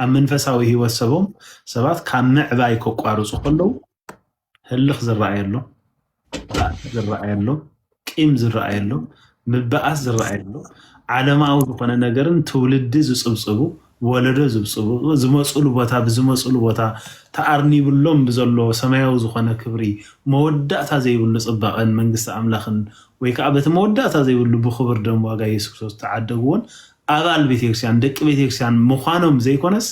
ኣብ መንፈሳዊ ህይወት ሰቦም ሰባት ካብ ምዕባይ ከቋርፁ ከለዉ ህልኽ ዝረኣየሎም፣ ዝረኣየሎም፣ ቂም ዝረኣየሎም፣ ምበኣስ ዝረኣየሎም፣ ዓለማዊ ዝኾነ ነገርን ትውልዲ ዝፅብፅቡ፣ ወለዶ ዝብፅቡ፣ ዝመፅሉ ቦታ ብዝመፅሉ ቦታ ተኣርኒብሎም ብዘሎ ሰማያዊ ዝኾነ ክብሪ፣ መወዳእታ ዘይብሉ ፅባቐን መንግስቲ ኣምላኽን፣ ወይ ከዓ በቲ መወዳእታ ዘይብሉ ብኽቡር ደም ዋጋ የሱስ ክርስቶስ ዝተዓደግዎን ኣባል ቤተክርስትያን፣ ደቂ ቤተክርስትያን ምዃኖም ዘይኮነስ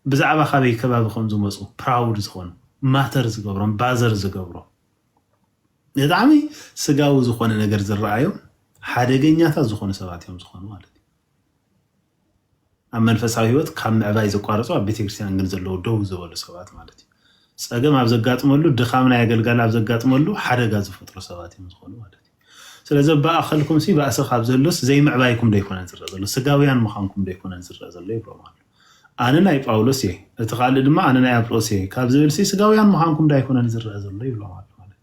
ብዛዕባ ካበይ ከባቢ ከም ዝመፁ ፕራውድ ዝኾኑ፣ ማተር ዝገብሮም፣ ባዘር ዝገብሮም፣ ብጣዕሚ ስጋዊ ዝኾነ ነገር ዝረኣዮም ሓደገኛታት ዝኾኑ ሰባት እዮም ዝኾኑ ማለት እዩ። ኣብ መንፈሳዊ ህይወት ካብ ምዕባይ ዘቋረፁ፣ ኣብ ቤተክርስትያን ግን ዘለዉ ደው ዝበሉ ሰባት ማለት እዩ። ፀገም ኣብ ዘጋጥመሉ፣ ድኻም ናይ ኣገልጋሊ ኣብ ዘጋጥመሉ ሓደጋ ዝፈጥሩ ሰባት እዮም ዝኾኑ ማለት እዩ። ስለዚ ባእኸልኩም ሲ ባእሲ ካብ ዘሎስ ዘይምዕባይኩም ዶ ኣይኮነን ዝረአ ዘሎ? ስጋውያን ምዃንኩም ዶ ኣይኮነን ዝረአ ዘሎ ይብሎም ኣሎ። ኣነ ናይ ጳውሎስ እየ፣ እቲ ካልእ ድማ ኣነ ናይ ኣጵሎስ እየ ካብ ዝብል ሲ ስጋውያን ምዃንኩም ዶ ኣይኮነን ዝረአ ዘሎ ይብሎም ኣሎ ማለት እዩ።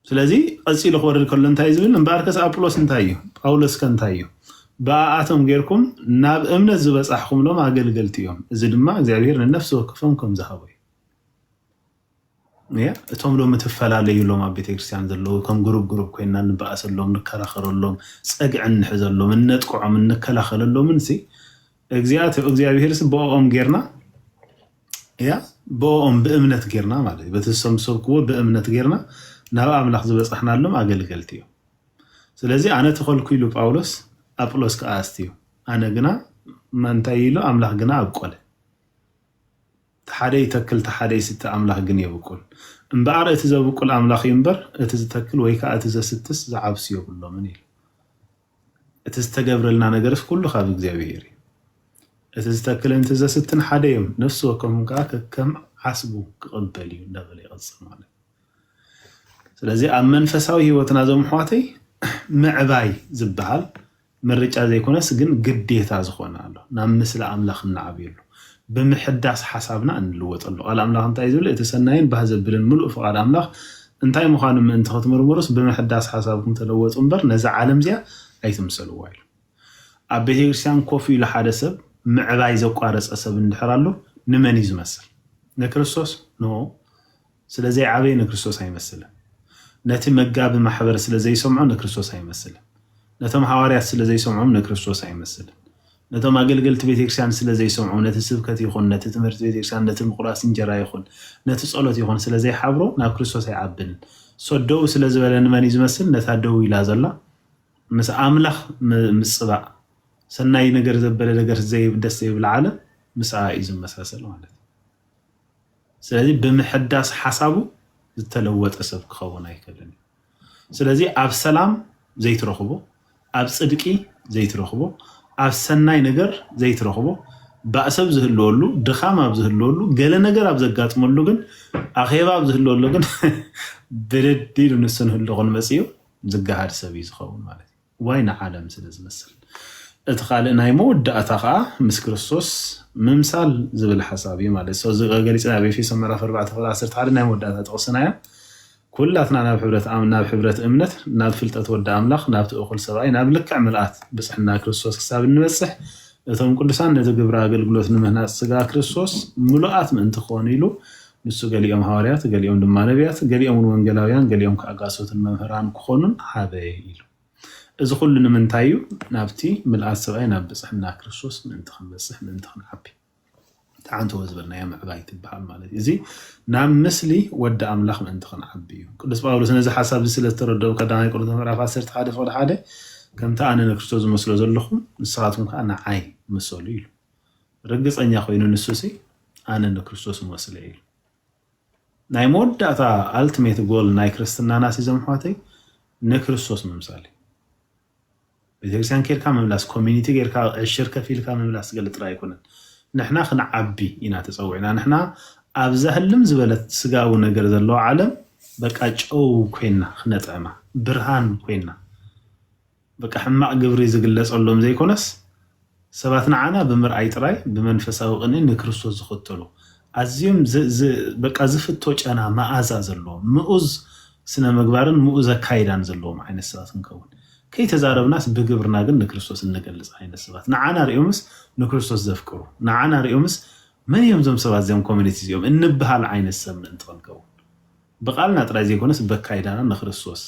ስለዚ ቀፂሉ ክወርድ ከሎ እንታይ እዩ ዝብል? እምበኣርከስ ኣጵሎስ እንታይ እዩ? ጳውሎስ ከ እንታይ እዩ? ብኣኣቶም ጌርኩም ናብ እምነት ዝበፃሕኹምሎም ኣገልገልቲ እዮም። እዚ ድማ እግዚኣብሔር ንነፍሲ ወከፎም ከም ዝሃቦ እዩ። እያ፣ እቶም ሎሚ ትፈላለዩሎም ኣብ ቤተክርስትያን ዘለዉ፣ ከም ግሩብ ግሩብ ኮይና ንበኣሰሎም፣ ንከራኸረሎም፣ ጸግዒ እንሕዘሎም፣ እነጥቅዖም፣ እንከላኸለሎምን ሲ እግዚኣብሔር ሲ ብኦም ጌርና፣ እያ፣ ብኦም ብእምነት ጌርና ማለት እዩ። በቲ ዝሰምሰብክዎ ብእምነት ጌርና ናብ ኣምላኽ ዝበጻሕናሎም ኣገልገልቲ እዮም። ስለዚ ኣነ ተኸልኩ ኢሉ ጳውሎስ፣ ኣጵሎስ ከኣ ኣስትዩ፣ ኣነ ግና፣ እንታይ ኢሉ? ኣምላኽ ግና ኣብቆለ። እቲ ሓደ ይተክል፣ እቲ ሓደ ይስተ፣ ኣምላኽ ግን የብቁል። እምበኣር እቲ ዘብቁል ኣምላኽ እዩ እምበር፣ እቲ ዝተክል ወይ ከኣ እቲ ዘስትስ ዝዓብስ የብሎምን ኢሉ። እቲ ዝተገብረልና ነገርስ ኩሉ ካብ እግዚኣብሔር እዩ። እቲ ዝተክልን እቲ ዘስትን ሓደ እዮም፣ ነፍሲ ወከፍኩም ከኣ ከከም ዓስቡ ክቕበል እዩ እንዳበለ ይቐጽል ማለት እዩ። ስለዚ ኣብ መንፈሳዊ ህይወትና እዞም ኣሕዋተይ ምዕባይ ዝበሃል ምርጫ ዘይኮነስ ግን ግዴታ ዝኾነ ኣሎ። ናብ ምስሊ ኣምላኽ እንዓብየሉ፣ ብምሕዳስ ሓሳብና እንልወጠሉ። ቃል ኣምላኽ እንታይ ዝብል? እቲ ሰናይን ባህ ዘብልን ምሉእ ፍቓድ ኣምላኽ እንታይ ምዃኑ ምእንቲ ክትምርምሩስ ብምሕዳስ ሓሳብኩም ተለወጡ እምበር ነዛ ዓለም እዚኣ ኣይትምሰልዋ ኢሉ። ኣብ ቤተክርስትያን ኮፍ ኢሉ ሓደ ሰብ ምዕባይ ዘቋረጸ ሰብ እንድሕር ኣሎ ንመን እዩ ዝመስል? ንክርስቶስ? ኖ። ስለ ዘይዓበየ ንክርስቶስ ኣይመስልን። ነቲ መጋቢ ማሕበር ስለ ዘይሰምዖ ንክርስቶስ ኣይመስልን። ነቶም ሃዋርያት ስለ ዘይሰምዖም ንክርስቶስ ኣይመስልን። ነቶም ኣገልገልቲ ቤተክርስትያን ስለ ዘይሰምዖም ነቲ ስብከት ይኹን ነቲ ትምህርቲ ቤተክርስትያን ነቲ ምቁራስ እንጀራ ይኹን ነቲ ጸሎት ይኹን ስለ ዘይሓብሮ ናብ ክርስቶስ ኣይዓብንን። ሶ ደው ስለ ዝበለ ንመን እዩ ዝመስል? ነታ ደው ኢላ ዘላ ምስ ኣምላኽ ም- ምጽባእ ሰናይ ነገር ዘበለ ነገር ዘይ- ደስ ዘይብል ዓለም ምስኣ እዩ ዝመሳሰል ማለት እዩ። ስለዚ ብምሕዳስ ሓሳቡ ዝተለወጠ ሰብ ክኸውን ኣይክእልን እዩ። ስለዚ ኣብ ሰላም ዘይትረኽቦ፣ ኣብ ጽድቂ ዘይትረኽቦ፣ ኣብ ሰናይ ነገር ዘይትረኽቦ፣ ባእሲ ኣብ ዝህልወሉ፣ ድኻም ኣብ ዝህልወሉ፣ ገለ ነገር ኣብ ዘጋጥመሉ ግን ኣኼባ ኣብ ዝህልወሉ ግን ብድድ ኢሉ ንሱ ንህልኹ ንመጽኡ ዝገሃድ ሰብ እዩ ዝኸውን ማለት እዩ። ዋይ ንዓለም ስለ ዝመስል። እቲ ካልእ ናይ መወዳእታ ከዓ ምስ ክርስቶስ ምምሳል ዝብል ሓሳብ እዩ ማለት እዩ። እዚ ገሊፅና ኣብ ኤፌሶ ምዕራፍ ኣርባዕተ ፍቕዲ ዓሰርተ ሓደ ናይ መወዳእታ ጥቕስና እያ። ኩላትና ናብ ሕብረት ኣም- ናብ ሕብረት እምነት ናብ ፍልጠት ወዲ ኣምላኽ ናብቲ እኹል ሰብኣይ ናብ ልክዕ ምልኣት ብፅሕና ክርስቶስ ክሳብ እንበፅሕ እቶም ቅዱሳን ነቲ ግብረ ኣገልግሎት ንምህናፅ ስጋ ክርስቶስ ምሉኣት ምእንቲ ክኾኑ ኢሉ ንሱ ገሊኦም ሃዋርያት ገሊኦም ድማ ነቢያት ገሊኦም እውን ወንጌላውያን ገሊኦም ከዓ ጋሶትን መምህራን ክኾኑን ሃበ ኢሉ። እዚ ኩሉ ንምንታይ እዩ? ናብቲ ምልኣት ሰብኣይ ናብ ብፅሕና ክርስቶስ ምእንቲ ክንበፅሕ ምእንቲ ክንዓቢ። ተዓንተወ ዝበልናዮ ምዕባይ ትበሃል ማለት እዩ። እዚ ናብ ምስሊ ወዲ ኣምላኽ ምእንቲ ክንዓቢ እዩ። ቅዱስ ጳውሎስ ነዚ ሓሳብ እዚ ስለ ዝተረደኦ ቀዳማይ ቆሮንቶስ ምዕራፍ ዓሰርተ ሓደ ፍቕዲ ሓደ ከምቲ ኣነ ንክርስቶስ ዝመስሎ ዘለኹ ንስኻትኩም ከዓ ንዓይ ምሰሉ ኢሉ። ርግፀኛ ኮይኑ ንሱ ሲ ኣነ ንክርስቶስ እመስሎ ኢሉ። ናይ መወዳእታ ኣልቲሜት ጎል ናይ ክርስትናና ሲ ዘምሓተይ ንክርስቶስ ምምሳል እዩ። ቤተክርስትያን ኬድካ ምምላስ፣ ኮሚኒቲ ጌርካ ዕሽር ከፊልካ ምምላስ ገለ ጥራይ ኣይኮነን። ንሕና ክንዓቢ ኢና ተፀዊዕና። ንሕና ኣብዛ ህልም ዝበለት ስጋዊ ነገር ዘለዋ ዓለም በቃ ጨው ኮይና ክነጥዕማ፣ ብርሃን ኮይና በቃ ሕማቕ ግብሪ ዝግለፀሎም ዘይኮነስ ሰባት ንዓና ብምርኣይ ጥራይ ብመንፈሳዊ ቅንኢ ንክርስቶስ ዝኽተሉ ኣዝዮም ዝ- ዝ- በቃ ዝፍቶ ጨና መኣዛ ዘለዎም ምኡዝ ስነ ምግባርን ምኡዝ ኣካይዳን ዘለዎም ዓይነት ሰባት ክንከውን ከይተዛረብናስ ብግብርና ግን ንክርስቶስ እንገልጽ ዓይነት ሰባት፣ ንዓና ሪኦምስ ንክርስቶስ ዘፍቅሩ፣ ንዓና ሪኦምስ መን እዮም እዞም ሰባት እዚኦም፣ ኮሚኒቲ እዚኦም እንብሃል ዓይነት ሰብ ምእንቲ ክንከውን፣ ብቓልና ጥራይ ዘይኮነስ በካይዳና ንክርስቶስ።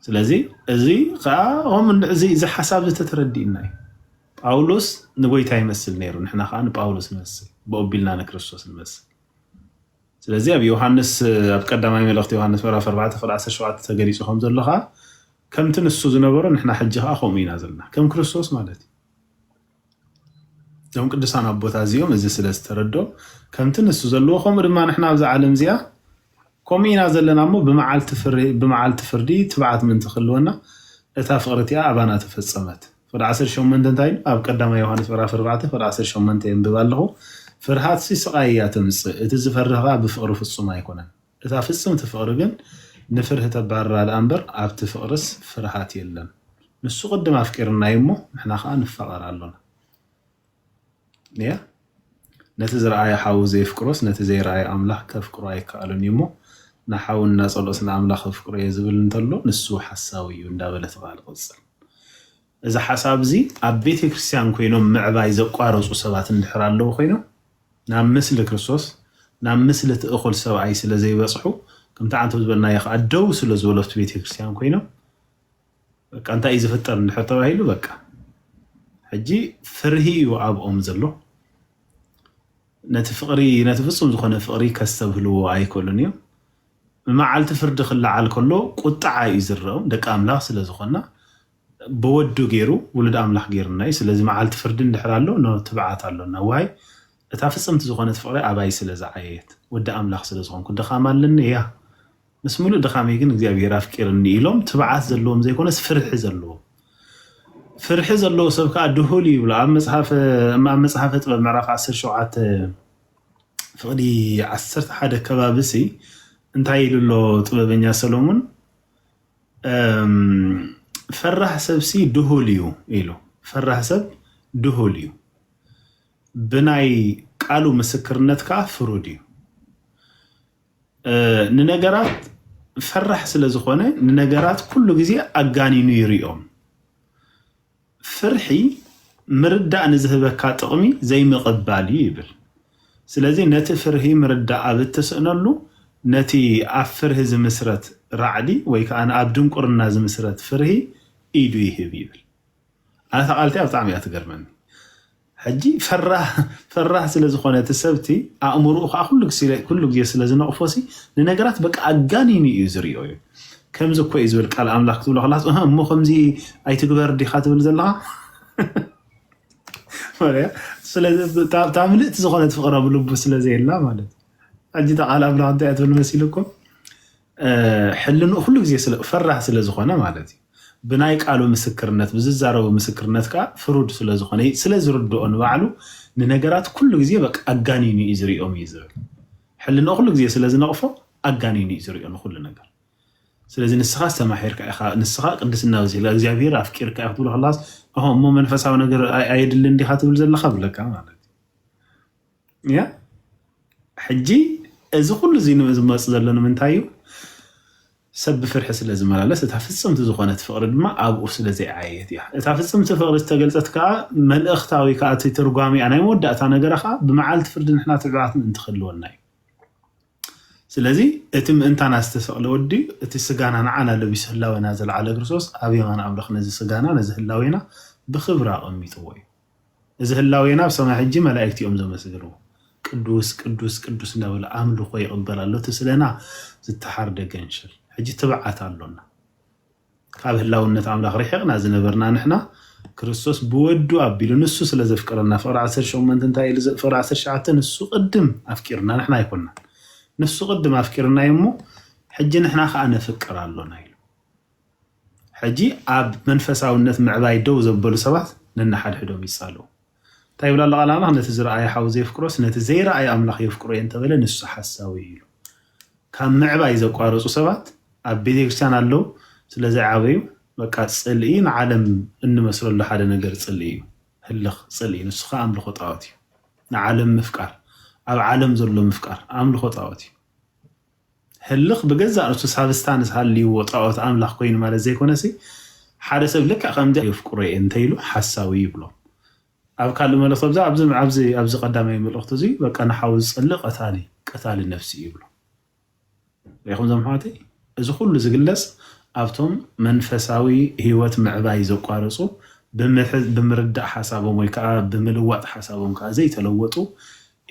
ስለዚ እዚ ከዓ ከም እዚ እዚ ሓሳብ ዝተተረዲእና እዩ። ጳውሎስ ንጎይታ ይመስል ነይሩ፣ ንሕና ከዓ ንጳውሎስ ንመስል፣ ብኦቢልና ንክርስቶስ ንመስል። ስለዚ ኣብ ዮሃንስ ኣብ ቀዳማይ መልእኽቲ ዮሃንስ ምዕራፍ ኣርባዕተ ፍቕዲ ዓሰርተ ሸውዓተ ተገሊጹ ከም ዘሎ ከዓ ከምቲ ንሱ ዝነበሮ ንሕና ሕጂ ከዓ ከምኡ ኢና ዘለና፣ ከም ክርስቶስ ማለት እዩ። እዞም ቅዱሳን ኣቦታት እዚኦም እዚ ስለ ዝተረድኦም ከምቲ ንሱ ዘለዎ ከምኡ ድማ ንሕና ኣብዚ ዓለም እዚኣ ከምኡ ኢና ዘለና እሞ ብመዓልቲ ፍርዲ ትብዓት ምእንቲ ክህልወና እታ ፍቕሪ እቲኣ ኣባና ተፈጸመት። ፍቕዲ ዓሰርተ ሸሞንተ እንታይ ኢሉ? ኣብ ቀዳማይ ዮሃንስ ምዕራፍ ኣርባዕተ ፍቕዲ ዓሰርተ ሸሞንተ የንብብ ኣለኹ። ፍርሃትሲ ስቓይ እያ ተምጽእ፣ እቲ ዝፈርህ ኸኣ ብፍቕሪ ፍጹም ኣይኮነን። እታ ፍጽምቲ ፍቕሪ ግን ንፍርሂ ተባርራ ደኣ እምበር ኣብቲ ፍቕርስ ፍርሃት የለን። ንሱ ቅድም ኣፍቂርናዩ እሞ ንሕና ኸኣ ንፋቐር ኣሎና። እያ ነቲ ዝረኣየ ሓዉ ዘየፍቅሮስ ነቲ ዘይረኣየ ኣምላኽ ከፍቅሮ ኣይከኣልን እዩ እሞ ንሓዉ እናጸልኦስ ንኣምላኽ ከፍቅሮ እየ ዝብል እንተሎ ንሱ ሓሳዊ እዩ እንዳበለት ቃል ቅጽል። እዚ ሓሳብ እዚ ኣብ ቤተ ክርስቲያን ኮይኖም ምዕባይ ዘቋረጹ ሰባት እንድሕር ኣለዉ ኮይኖም ናብ ምስሊ ክርስቶስ ናብ ምስሊ እቲ እኹል ሰብኣይ ስለ ዘይበጽሑ ከምቲ ዓንቶ ዝበልናዮ ከዓ ደው ስለ ዝበለቱ ቤተ ክርስቲያን ኮይኖም በቃ እንታይ እዩ ዝፍጠር እንድሕር ተባሂሉ በቃ ሕጂ ፍርሂ እዩ ኣብኦም ዘሎ። ነቲ ፍቕሪ ነቲ ፍጹም ዝኾነ ፍቕሪ ከስተብህልዎ ኣይክእሉን እዮም። መዓልቲ ፍርዲ ክለዓል ከሎ ቁጥዓ እዩ ዝረኦም ደቂ ኣምላኽ ስለ ዝኾና ብወዱ ገይሩ ውሉድ ኣምላኽ ገይሩና እዩ። ስለዚ መዓልቲ ፍርዲ እንድሕር ኣሎ ኖ ትብዓት ኣሎና ዋይ እታ ፍጽምቲ ዝኾነት ፍቕሪ ኣባይ ስለ ዝዓየየት ወዲ ኣምላኽ ስለ ዝኾንኩ ድኻም ኣለኒ እያ። ምስ ምሉእ ድኻመይ ግን እግዚኣብሔር ኣፍቂርኒ ኢሎም ትብዓት ዘለዎም ዘይኮነስ ፍርሒ ዘለዎም ፍርሒ ዘለዎ ሰብ ከዓ ድሁል እዩ ይብሎ ኣብ መፅሓፈ ኣብ መፅሓፈ ጥበብ ምዕራፍ ዓሰርተ ሸውዓተ ፍቕዲ ዓሰርተ ሓደ ከባቢ ሲ እንታይ ኢሉ ኣሎ ጥበበኛ ሰሎሙን ፈራህ ሰብ ሲ ድሁል እዩ ኢሉ ፈራህ ሰብ ድሁል እዩ ብናይ ቃሉ ምስክርነት ከዓ ፍሩድ እዩ ንነገራት ፈራሕ ስለ ዝኾነ ንነገራት ኩሉ ግዜ ኣጋኒኑ ይሪኦም። ፍርሒ ምርዳእ ንዝህበካ ጥቕሚ ዘይምቕባል እዩ ይብል። ስለዚ ነቲ ፍርሂ ምርዳእ ኣብ እትስእነሉ ነቲ ኣብ ፍርሂ ዝምስረት ራዕዲ ወይ ከዓ ኣብ ድንቁርና ዝምስረት ፍርሂ ኢዱ ይህብ ይብል። ኣነ እታ ቃል እቲኣ ብጣዕሚ እያ ትገርመኒ። ሕጂ ፈራህ ፈራህ ስለ ዝኾነ እቲ ሰብቲ ኣእምርኡ ከዓ ኩሉ ግዜ ስለ ዝነቕፎ ሲ ንነገራት በቃ ኣጋኒኑ እዩ ዝሪኦ እዩ። ከምዚ እኮ እዩ ዝብል ቃል ኣምላኽ ክትብሎ ከላስ እህ እሞ ከምዚ ኣይትግበር ዲኻ ትብል ዘለኻ? ስለዚ እታ ምልእቲ ዝኾነት ፍቕረ ብልቡ ስለ ዘየላ ማለት እዩ። ሕጂ እታ ቃል ኣምላኽ እንታይ እያ ትብል መሲልኩም? ሕልንኡ ኩሉ ግዜ ፈራህ ስለ ዝኾነ ማለት እዩ። ብናይ ቃሉ ምስክርነት ብዝዛረቡ ምስክርነት ከዓ ፍሩድ ስለዝኾነ ስለ ዝርድኦ ንባዕሉ ንነገራት ኩሉ ግዜ በቃ ኣጋኒኑ እዩ ዝሪኦም እዩ ዝብል ሕልንኦ ኩሉ ግዜ ስለ ዝነቕፎ ኣጋኒኑ እዩ ዝሪኦ ንኩሉ ነገር ስለዚ ንስኻ ዝተማሒርካ ኢኻ ንስኻ ቅድስና በዚሕካ እግዚኣብሔር ኣፍቂርካ ኢኻ ትብሎ ከላስ እሞ መንፈሳዊ ነገር ኣየድልን ዲኻ ትብል ዘለኻ ብለካ ማለት እዩ ሕጂ እዚ ኩሉ እዚ ዝመፅ ዘሎ ንምንታይ እዩ? ሰብ ብፍርሒ ስለ ዝመላለስ እታ ፍፅምቲ ዝኾነት ፍቕሪ ድማ ኣብኡ ስለ ዘይዓየየት እያ። እታ ፍፅምቲ ፍቕሪ ዝተገልፀት ከዓ መልእኽታ ወይ ከዓ እቲ ትርጓሜኣ ናይ መወዳእታ ነገራ ከዓ ብመዓልቲ ፍርዲ ንሕና ትዕባት ምእንቲ ክህልወና እዩ። ስለዚ እቲ ምእንታና ዝተሰቕለ ወዲ እቲ ስጋና ንዓና ለቢሱ ህላወና ዘልዓለ ክርስቶስ ኣብ የማን ኣምላኽ ነዚ ስጋና ነዚ ህላዌና ብኽብሪ ኣቐሚጥዎ እዩ። እዚ ህላዌና ኣብ ሰማይ ሕጂ መላእክቲ እዮም ዘመስግንዎ። ቅዱስ ቅዱስ ቅዱስ እናበለ ኣምልኾ ይቕበል ኣሎ። እቲ ስለና ዝተሓርደ ገንሽል ሕጂ ትብዓት ኣሎና። ካብ ህላውነት ኣምላኽ ርሒቕና ዝነበርና ንሕና ክርስቶስ ብወዱ ኣቢሉ ንሱ ስለ ዘፍቀረና ፍቕሪ ዓሰርተ ሸሞንተ እንታይ ኢሉ ፍቕሪ ዓሰርተ ትሽዓተ ንሱ ቅድም ኣፍቂርና ንሕና ኣይኮንናን ንሱ ቅድም ኣፍቂርና እሞ ሕጂ ንሕና ከዓ ነፍቅር ኣሎና ኢሉ ሕጂ ኣብ መንፈሳውነት ምዕባይ ደው ዘበሉ ሰባት ነንሓድሕዶም ይጻለዉ። እንታይ ይብል ኣሎ ቃል ኣምላኽ? ነቲ ዝረኣየ ሓው ዘየፍቅሮስ ነቲ ዘይረኣየ ኣምላኽ የፍቅሮ እየ እንተበለ ንሱ ሓሳዊ እዩ ኢሉ። ካብ ምዕባይ ዘቋረጹ ሰባት ኣብ ቤተክርስትያን ኣለዉ። ስለ ዘይዓበዩ በቃ ጽልኢ ንዓለም እንመስለሉ ሓደ ነገር ጽልኢ እዩ። ህልኽ ጽልኢ ንሱ ከዓ ኣምልኾ ጣዖት እዩ። ንዓለም ምፍቃር፣ ኣብ ዓለም ዘሎ ምፍቃር ኣምልኾ ጣዖት እዩ። ህልኽ ብገዛእ ርእሱ ሳብስታንስ ሃልይዎ ጣዖት ኣምላኽ ኮይኑ ማለት ዘይኮነሲ ሓደ ሰብ ልክዕ ከምዚ የፍቅሮ እየ እንተኢሉ ሓሳዊ ይብሎ። ኣብ ካልእ መልእኽቲ ኣብዚ ኣብዚ ኣብዚ ኣብዚ ቀዳማይ መልእኽቲ እዚ በቃ ንሓው ዝጸሊ ቀታሊ ቀታሊ ነፍሲ እዩ ይብሎ። ሪኹም ዘምሓዋተይ፣ እዚ ኩሉ ዝግለጽ ኣብቶም መንፈሳዊ ህይወት ምዕባይ ዘቋረጹ ብምርዳእ ሓሳቦም ወይ ከዓ ብምልዋጥ ሓሳቦም ከዓ ዘይተለወጡ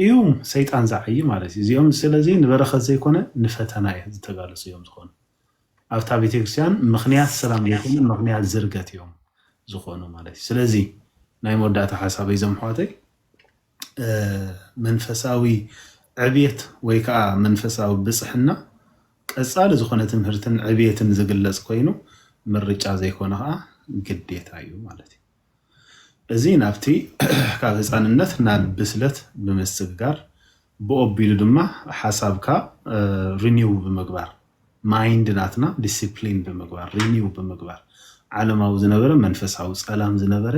እዩ ሰይጣን ዝዓይ ማለት እዩ። እዚኦም ስለዚ ንበረኸት ዘይኮነ ንፈተና እዩ ዝተጋለጹ እዮም ዝኾኑ። ኣብታ ቤተክርስትያን ምኽንያት ሰላም ዘይኮነ ምኽንያት ዝርገት እዮም ዝኾኑ ማለት እዩ። ስለዚ ናይ መወዳእታ ሓሳበይ ዘምሓዋተይ መንፈሳዊ ዕብየት ወይ ከዓ መንፈሳዊ ብፅሕና ቀፃሊ ዝኾነ ትምህርትን ዕብየትን ዝግለፅ ኮይኑ ምርጫ ዘይኮነ ከዓ ግዴታ እዩ ማለት እዩ። እዚ ናብቲ ካብ ህፃንነት ናብ ብስለት ብምስግጋር ብኦቢሉ ድማ ሓሳብካ ሪኒው ብምግባር ማይንድ ናትና ዲሲፕሊን ብምግባር ሪኒው ብምግባር ዓለማዊ ዝነበረ መንፈሳዊ ፀላም ዝነበረ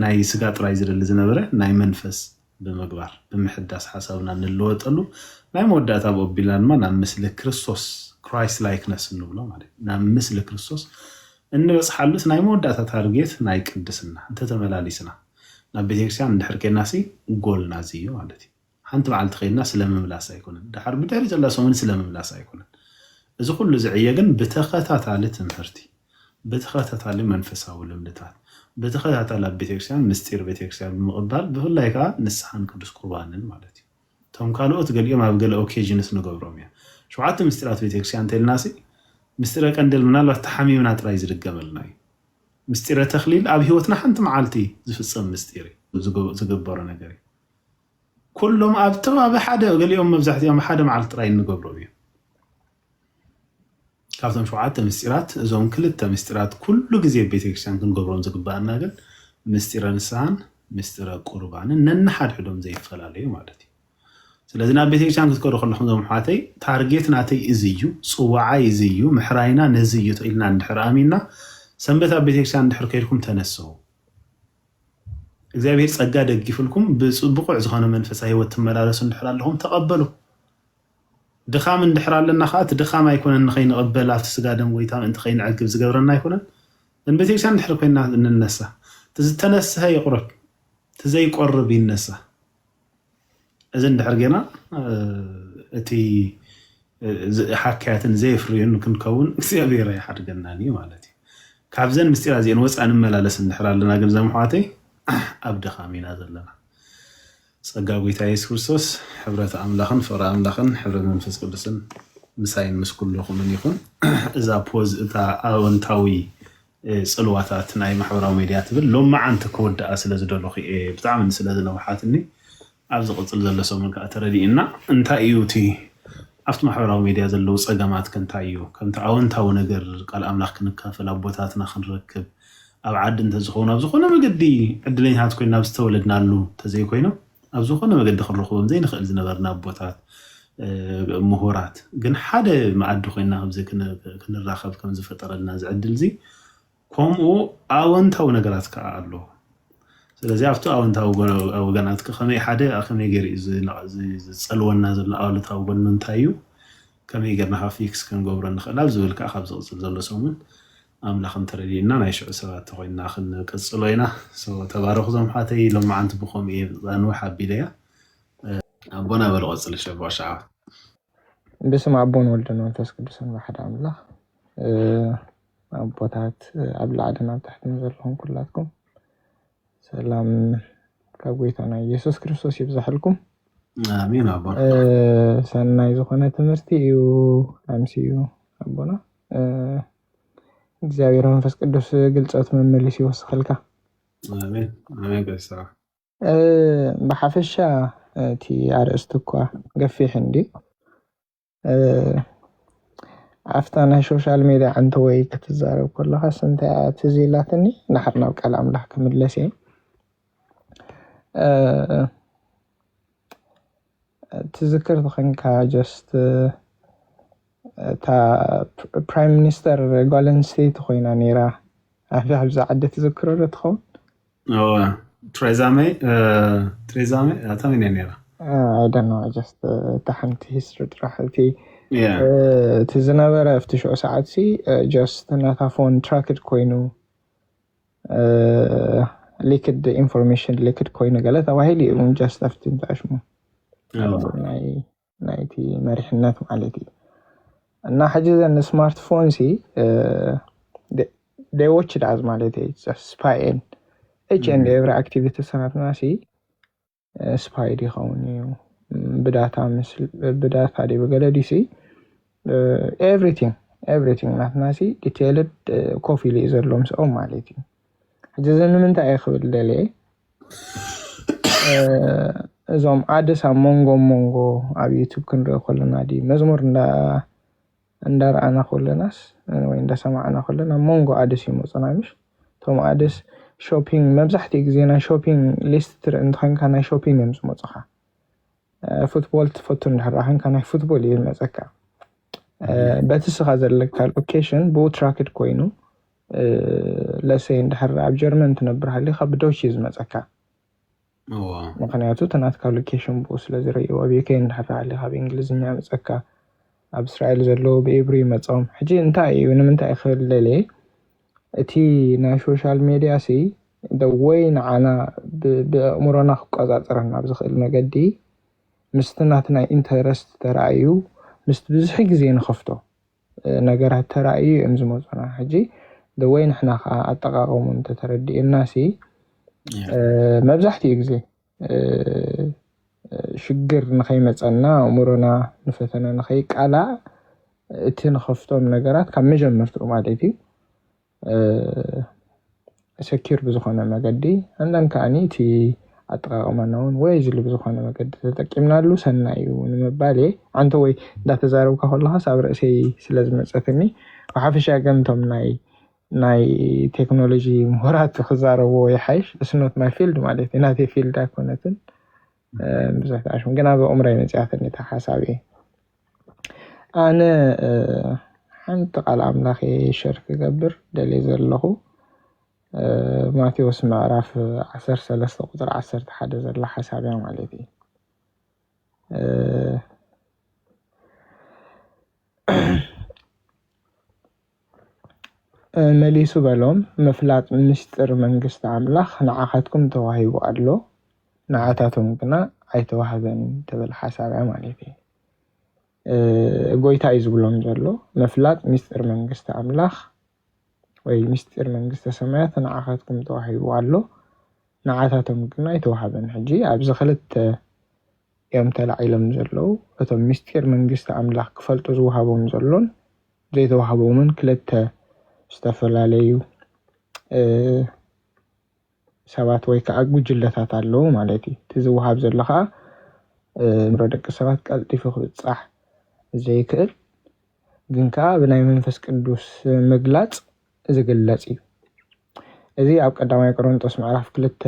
ናይ ስጋ ጥራይ ዝደሊ ዝነበረ ናይ መንፈስ ብምግባር ብምሕዳስ ሓሳብና እንለወጠሉ ናይ መወዳእታ ብኦቢልና ድማ ናብ ምስሊ ክርስቶስ ክራይስት ላይክነስ እንብሎ ማለት ናብ ምስሊ ክርስቶስ እንበፅሓሉስ ናይ መወዳእታ ታርጌት ናይ ቅድስና እንተተመላሊስና ናብ ቤተክርስትያን እንድሕር ኬድናሲ ጎልና እዚ እዩ ማለት እዩ። ሓንቲ መዓልቲ ከይድና ስለምምላስ ኣይኮነን፣ ድሓር ብድሕሪ ዘላ ሰሙን ስለምምላስ ኣይኮነን። እዚ ኩሉ ዝዕየ ግን ብተኸታታሊ ትምህርቲ፣ ብተኸታታሊ መንፈሳዊ ልምድታት፣ ብተኸታታሊ ኣብ ቤተክርስትያን ምስጢር ቤተክርስትያን ብምቕባል ብፍላይ ከዓ ንስሓን ቅዱስ ቁርባንን ማለት እዩ። እቶም ካልኦት ገሊኦም ኣብ ገለ ኦኬዥንስ ንገብሮም እዮም። ሸውዓተ ምስጢራት ቤተክርስትያን እንተልናሲ ምስጢረ ቀንደል ምናልባት ተሓሚምና ጥራይ ዝድገመልና እዩ። ምስጢረ ተክሊል ኣብ ህይወትና ሓንቲ መዓልቲ ዝፍፀም ምስጢር እዩ፣ ዝግበሮ ነገር እዩ። ኩሎም ኣብቶም ኣብ ሓደ ገሊኦም መብዛሕትኦም ሓደ መዓልቲ ጥራይ እንገብሮም እዮም። ካብቶም ሸውዓተ ምስጢራት እዞም ክልተ ምስጢራት ኩሉ ግዜ ቤተክርስትያን ክንገብሮም ዝግባኣና ግን ምስጢረ ንስሓን ምስጢረ ቁርባንን ነንሓድሕዶም ዘይፈላለዩ ማለት እዩ። ስለዚ ናብ ቤተክርስትያን ክትከዱ ከለኹም ዞም ሓተይ ታርጌት ናተይ እዚ እዩ፣ ፅዋዓይ እዚ እዩ፣ ምሕራይና ነዚ እዩ ኢልና እንድሕር ኣሚንና ሰንበት ኣብ ቤተክርስትያን እንድሕር ከይድኩም ተነስሁ። እግዚኣብሔር ጸጋ ደጊፍልኩም ብብቑዕ ዝኾነ መንፈሳዊ ህይወት ትመላለሱ እንድሕር ኣለኹም ተቐበሉ። ድኻም እንድሕር ኣለና ከዓ እቲ ድኻም ኣይኮነን ንኸይንቕበል ኣብቲ ስጋ ደም ጎይታ ምእንቲ ከይንዕግብ ዝገብረና ኣይኮነን። ግን ቤተክርስትያን እንድሕር ኮይና እንነሳ እቲ ዝተነስሀ ይቑረብ፣ እቲ ዘይቆርብ ይነሳ። እዚ እንድሕር ጌና እቲ ሓካያትን ዘየፍርዩን ክንከውን እግዚኣብሔር ኣይሓድገናን እዩ ማለት እዩ። ካብዘን ምስጢራ እዚአን ወፃ ንመላለስ እንድሕር ኣለና ግን ዘምሓዋተይ ኣብ ድኻም ኢና ዘለና። ጸጋ ጎይታ የሱስ ክርስቶስ ሕብረት ኣምላኽን ፍቕሪ ኣምላኽን ሕብረት መንፈስ ቅዱስን ምሳይን ምስ ኩልኹምን ይኹን። እዛ ፖዝ እታ ኣወንታዊ ጽልዋታት ናይ ማሕበራዊ ሜድያ ትብል ሎመዓንቲ ክወድኣ ስለ ዝደለኹ እየ ብጣዕሚ ስለ ዝነውሓትኒ ኣብ ዝቕጽል ዘሎ ሰሙን ከዓ ተረዲእና እንታይ እዩ እቲ ኣብቲ ማሕበራዊ ሜድያ ዘለዉ ጸገማት ከ እንታይ እዩ ከምቲ ኣወንታዊ ነገር ቃል ኣምላኽ ክንካፈል ኣቦታትና ክንረክብ ኣብ ዓዲ እንተዝኸውን ኣብ ዝኾነ መገዲ ዕድለኛታት ኮይና ኣብ ዝተወለድናሉ እንተዘይኮይኖም ኣብ ዝኾነ መገዲ ክንረኽቦም ዘይንኽእል ዝነበርና ኣቦታት ምሁራት ግን ሓደ መኣዲ ኮይና ኣብዚ ክንራኸብ ከም ዝፈጠረልና እዚ ዕድል እዚ ከምኡ ኣወንታዊ ነገራት ከዓ ኣሎ። ስለዚ ኣብቲ ኣወንታዊ ወገናት ከመይ ሓደ ከመይ ገይሩ እዩ ዝፀልወና ዘሎ ኣሉታዊ ጎኑ እንታይ እዩ? ከመይ ገርና ካብ ፊክስ ክንገብሮ ንኽእል ኣብ ዝብል ከዓ ካብ ዝቕፅል ዘሎ ሰሙን ኣምላኽ እንተረድእና ናይ ሽዑ ሰባት ተኮይንና ክንቅፅሎ ኢና። ተባረኹ ዞም ሓተይ። ሎማዓንቲ ብኸምኡ እየ ዛንውሕ ኣቢለያ። ኣቦና በል ቀፅል ሸቦ ሸዓ። ብስም ኣቦን ወልድን መንፈስ ቅዱስን ብሓደ ኣምላኽ። ኣቦታት ኣብ ላዕልን ኣብ ታሕትን ዘለኹም ኩላትኩም ሰላም ካብ ጎይታና ኢየሱስ ክርስቶስ ይብዛሕልኩም። ኣሜን ኣቦ። ሰናይ ዝኾነ ትምህርቲ እዩ ኣምስዩ ኣቦና። እግዚኣብሔር መንፈስ ቅዱስ ግልፀቱ መመሊሱ ይወስኸልካ። ኣሜን ኣሜን። ቀሲስ ብሓፈሻ እቲ ኣርእስቲ እኳ ገፊሕ እንዲ ኣብታ ናይ ሶሻል ሜድያ ዓንተወይ ክትዛረብ ከለኻስ እንታይ እያ ትዝ ኢላትኒ? ንሓር ናብ ቃል ኣምላኽ ክምለስ እየ። ትዝክር ተኾንካ ጀስት እታ ፕራይም ሚኒስተር ጓል ኣንስተይቲ ኮይና ነይራ ኣብዚ ዓዲ ትዝክሮ ዶ ትኸውን? ትሬዛ ሜይ ትሬዛ ሜይ ኣታ መን እያ ነይራ? I don't know, just እታ ሓንቲ ሂስትሪ ጥራሕ እቲ Yeah. እቲ ዝነበረ ኣብቲ ሽዑ ሰዓት ሲ just ናታ ፎን ትራክድ ኮይኑ፣ ሊክድ ኢንፎርሜሽን ሊክድ ኮይኑ ገለ ተባሂሉ እዩ። እውን just ኣብቲ ንትኣሽሙ Oh. ናይ ናይቲ መሪሕነት ማለት እዩ። እና ሕጂ ዘን ስማርትፎን ሲ they watch us ማለት እዩ። Spy in each and every activity ሰናትና ሲ ስፓይ ይኸውን እዩ። ብዳታ ምስ ብዳታ ዲ ብገለ ዲሲ everything everything ናትና ሲ ዲቴይልድ ኮፍ ኢሉ እዩ ዘሎ ምስኦም ማለት እዩ። ሕጂ እዚ ንምንታይ እየ ክብል ደልየ፣ እዞም ኣድስ ኣብ መንጎ መንጎ ኣብ ዩቱብ ክንሪኦ ከለና ዲ መዝሙር እንዳ እንዳረኣና ከለናስ ወይ እንዳሰማዕና ከለና ኣብ መንጎ ኣድስ ይመፁና ምሽ? እቶም ኣድስ ሾፒንግ መብዛሕትኡ ግዜ ናይ ሾፒንግ ሊስት ትርኢ እንተኾንካ ናይ ሾፒንግ እዮም ዝመፁኻ። ፉትቦል ትፈቱ እንድሕር ኮንካ ናይ ፉትቦል እዩ ዝመፀካ። በቲ ስኻ ዘለካ ሎኬሽን ብኡ ትራክድ ኮይኑ ለሰይ እንድሕር ኣብ ጀርመን ትነብር ሃሊኻ ብዶች እዩ ዝመፀካ። እዋ ምክንያቱ እቲ ናትካ ሎኬሽን ብኡ ስለ ዝርእይዎ ኣብ ዩኬ እንድሕር ሃሊኻ ብእንግሊዝኛ ይመፀካ፣ ኣብ እስራኤል ዘለዉ ብኢብሩ ይመፆም። ሕጂ እንታይ እዩ ንምንታይ ክብል ደልየ እቲ ናይ ሶሻል ሜድያ ሲ ደወይ ንዓና ብ- ብኣእምሮና ክቆፃፀረና ብዝኽእል መገዲ ምስቲ ናትና ኢንተረስት ተራእዩ ምስቲ ብዙሕ ግዜ ንኸፍቶ ነገራት ተራእዩ እዮም ዝመፁና። ሕጂ ደወይ ንሕና ከዓ ኣጠቃቀሙ እንተተረዲእና ሲ መብዛሕትኡ ግዜ ሽግር ንኸይመፀና ኣእምሮና ንፈተና ንኸይቃላዕ እቲ ንኸፍቶም ነገራት ካብ መጀመርትኡ ማለት እዩ ሰኪር ብዝኾነ መገዲ and then ከዓኒ እቲ ኣጠቃቅማና እውን ወይ ዝሉ ብዝኾነ መገዲ ተጠቂምናሉ ሰናይ እዩ ንምባል እየ። ኣንተ ወይ እንዳተዛረብካ ከለኻስ ኣብ ርእሰይ ስለ ዝመፀትኒ ብሓፈሻ ገንቶም ናይ ናይ ቴክኖሎጂ ምሁራት ክዛረብዎ ይሓይሽ። It's not my field ማለት እዩ፣ ናተይ ፊልድ ኣይኮነትን። ብዙሕ ተኣሽሙ ግን ኣብ ኣእምሮይ መፅያትኒ እታ ሓሳብ እየ። ኣነ ሓንቲ ቃል ኣምላኽ እየ ሸር ክገብር ደልየ ዘለኹ። ማቴዎስ ምዕራፍ ዓሰርተ ሰለስተ ቁፅሪ ዓሰርተ ሓደ ዘላ ሓሳብ እያ ማለት እዩ። መሊሱ በሎም፣ ምፍላጥ ምስጢር መንግስቲ ኣምላኽ ንዓኻትኩም ተዋሂቡ ኣሎ፣ ንዓታቶም ግና ኣይተዋህበን ትብል ሓሳብ እያ ማለት እዩ። ጎይታ እዩ ዝብሎም ዘሎ፣ ምፍላጥ ምስጢር መንግስቲ ኣምላኽ ወይ ምስጢር መንግስተ ሰማያት ንዓኻትኩም ተዋሂቡ ኣሎ፣ ንዓታቶም ግና ኣይተዋህበን። ሕጂ ኣብዚ ክልተ እዮም ተላዒሎም ዘለዉ። እቶም ምስጢር መንግስቲ ኣምላኽ ክፈልጡ ዝወሃቦም ዘሎን ዘይተዋህቦምን ክልተ ዝተፈላለዩ ሰባት ወይ ከዓ ጉጅለታት ኣለዉ ማለት እዩ። እቲ ዝወሃብ ዘሎ ከዓ ምሮ ደቂ ሰባት ቀልጢፉ ክብፃሕ ዘይክእል ግን ከዓ ብናይ መንፈስ ቅዱስ ምግላፅ ዝግለፅ እዩ። እዚ ኣብ ቀዳማይ ቆሮንጦስ ምዕራፍ ክልተ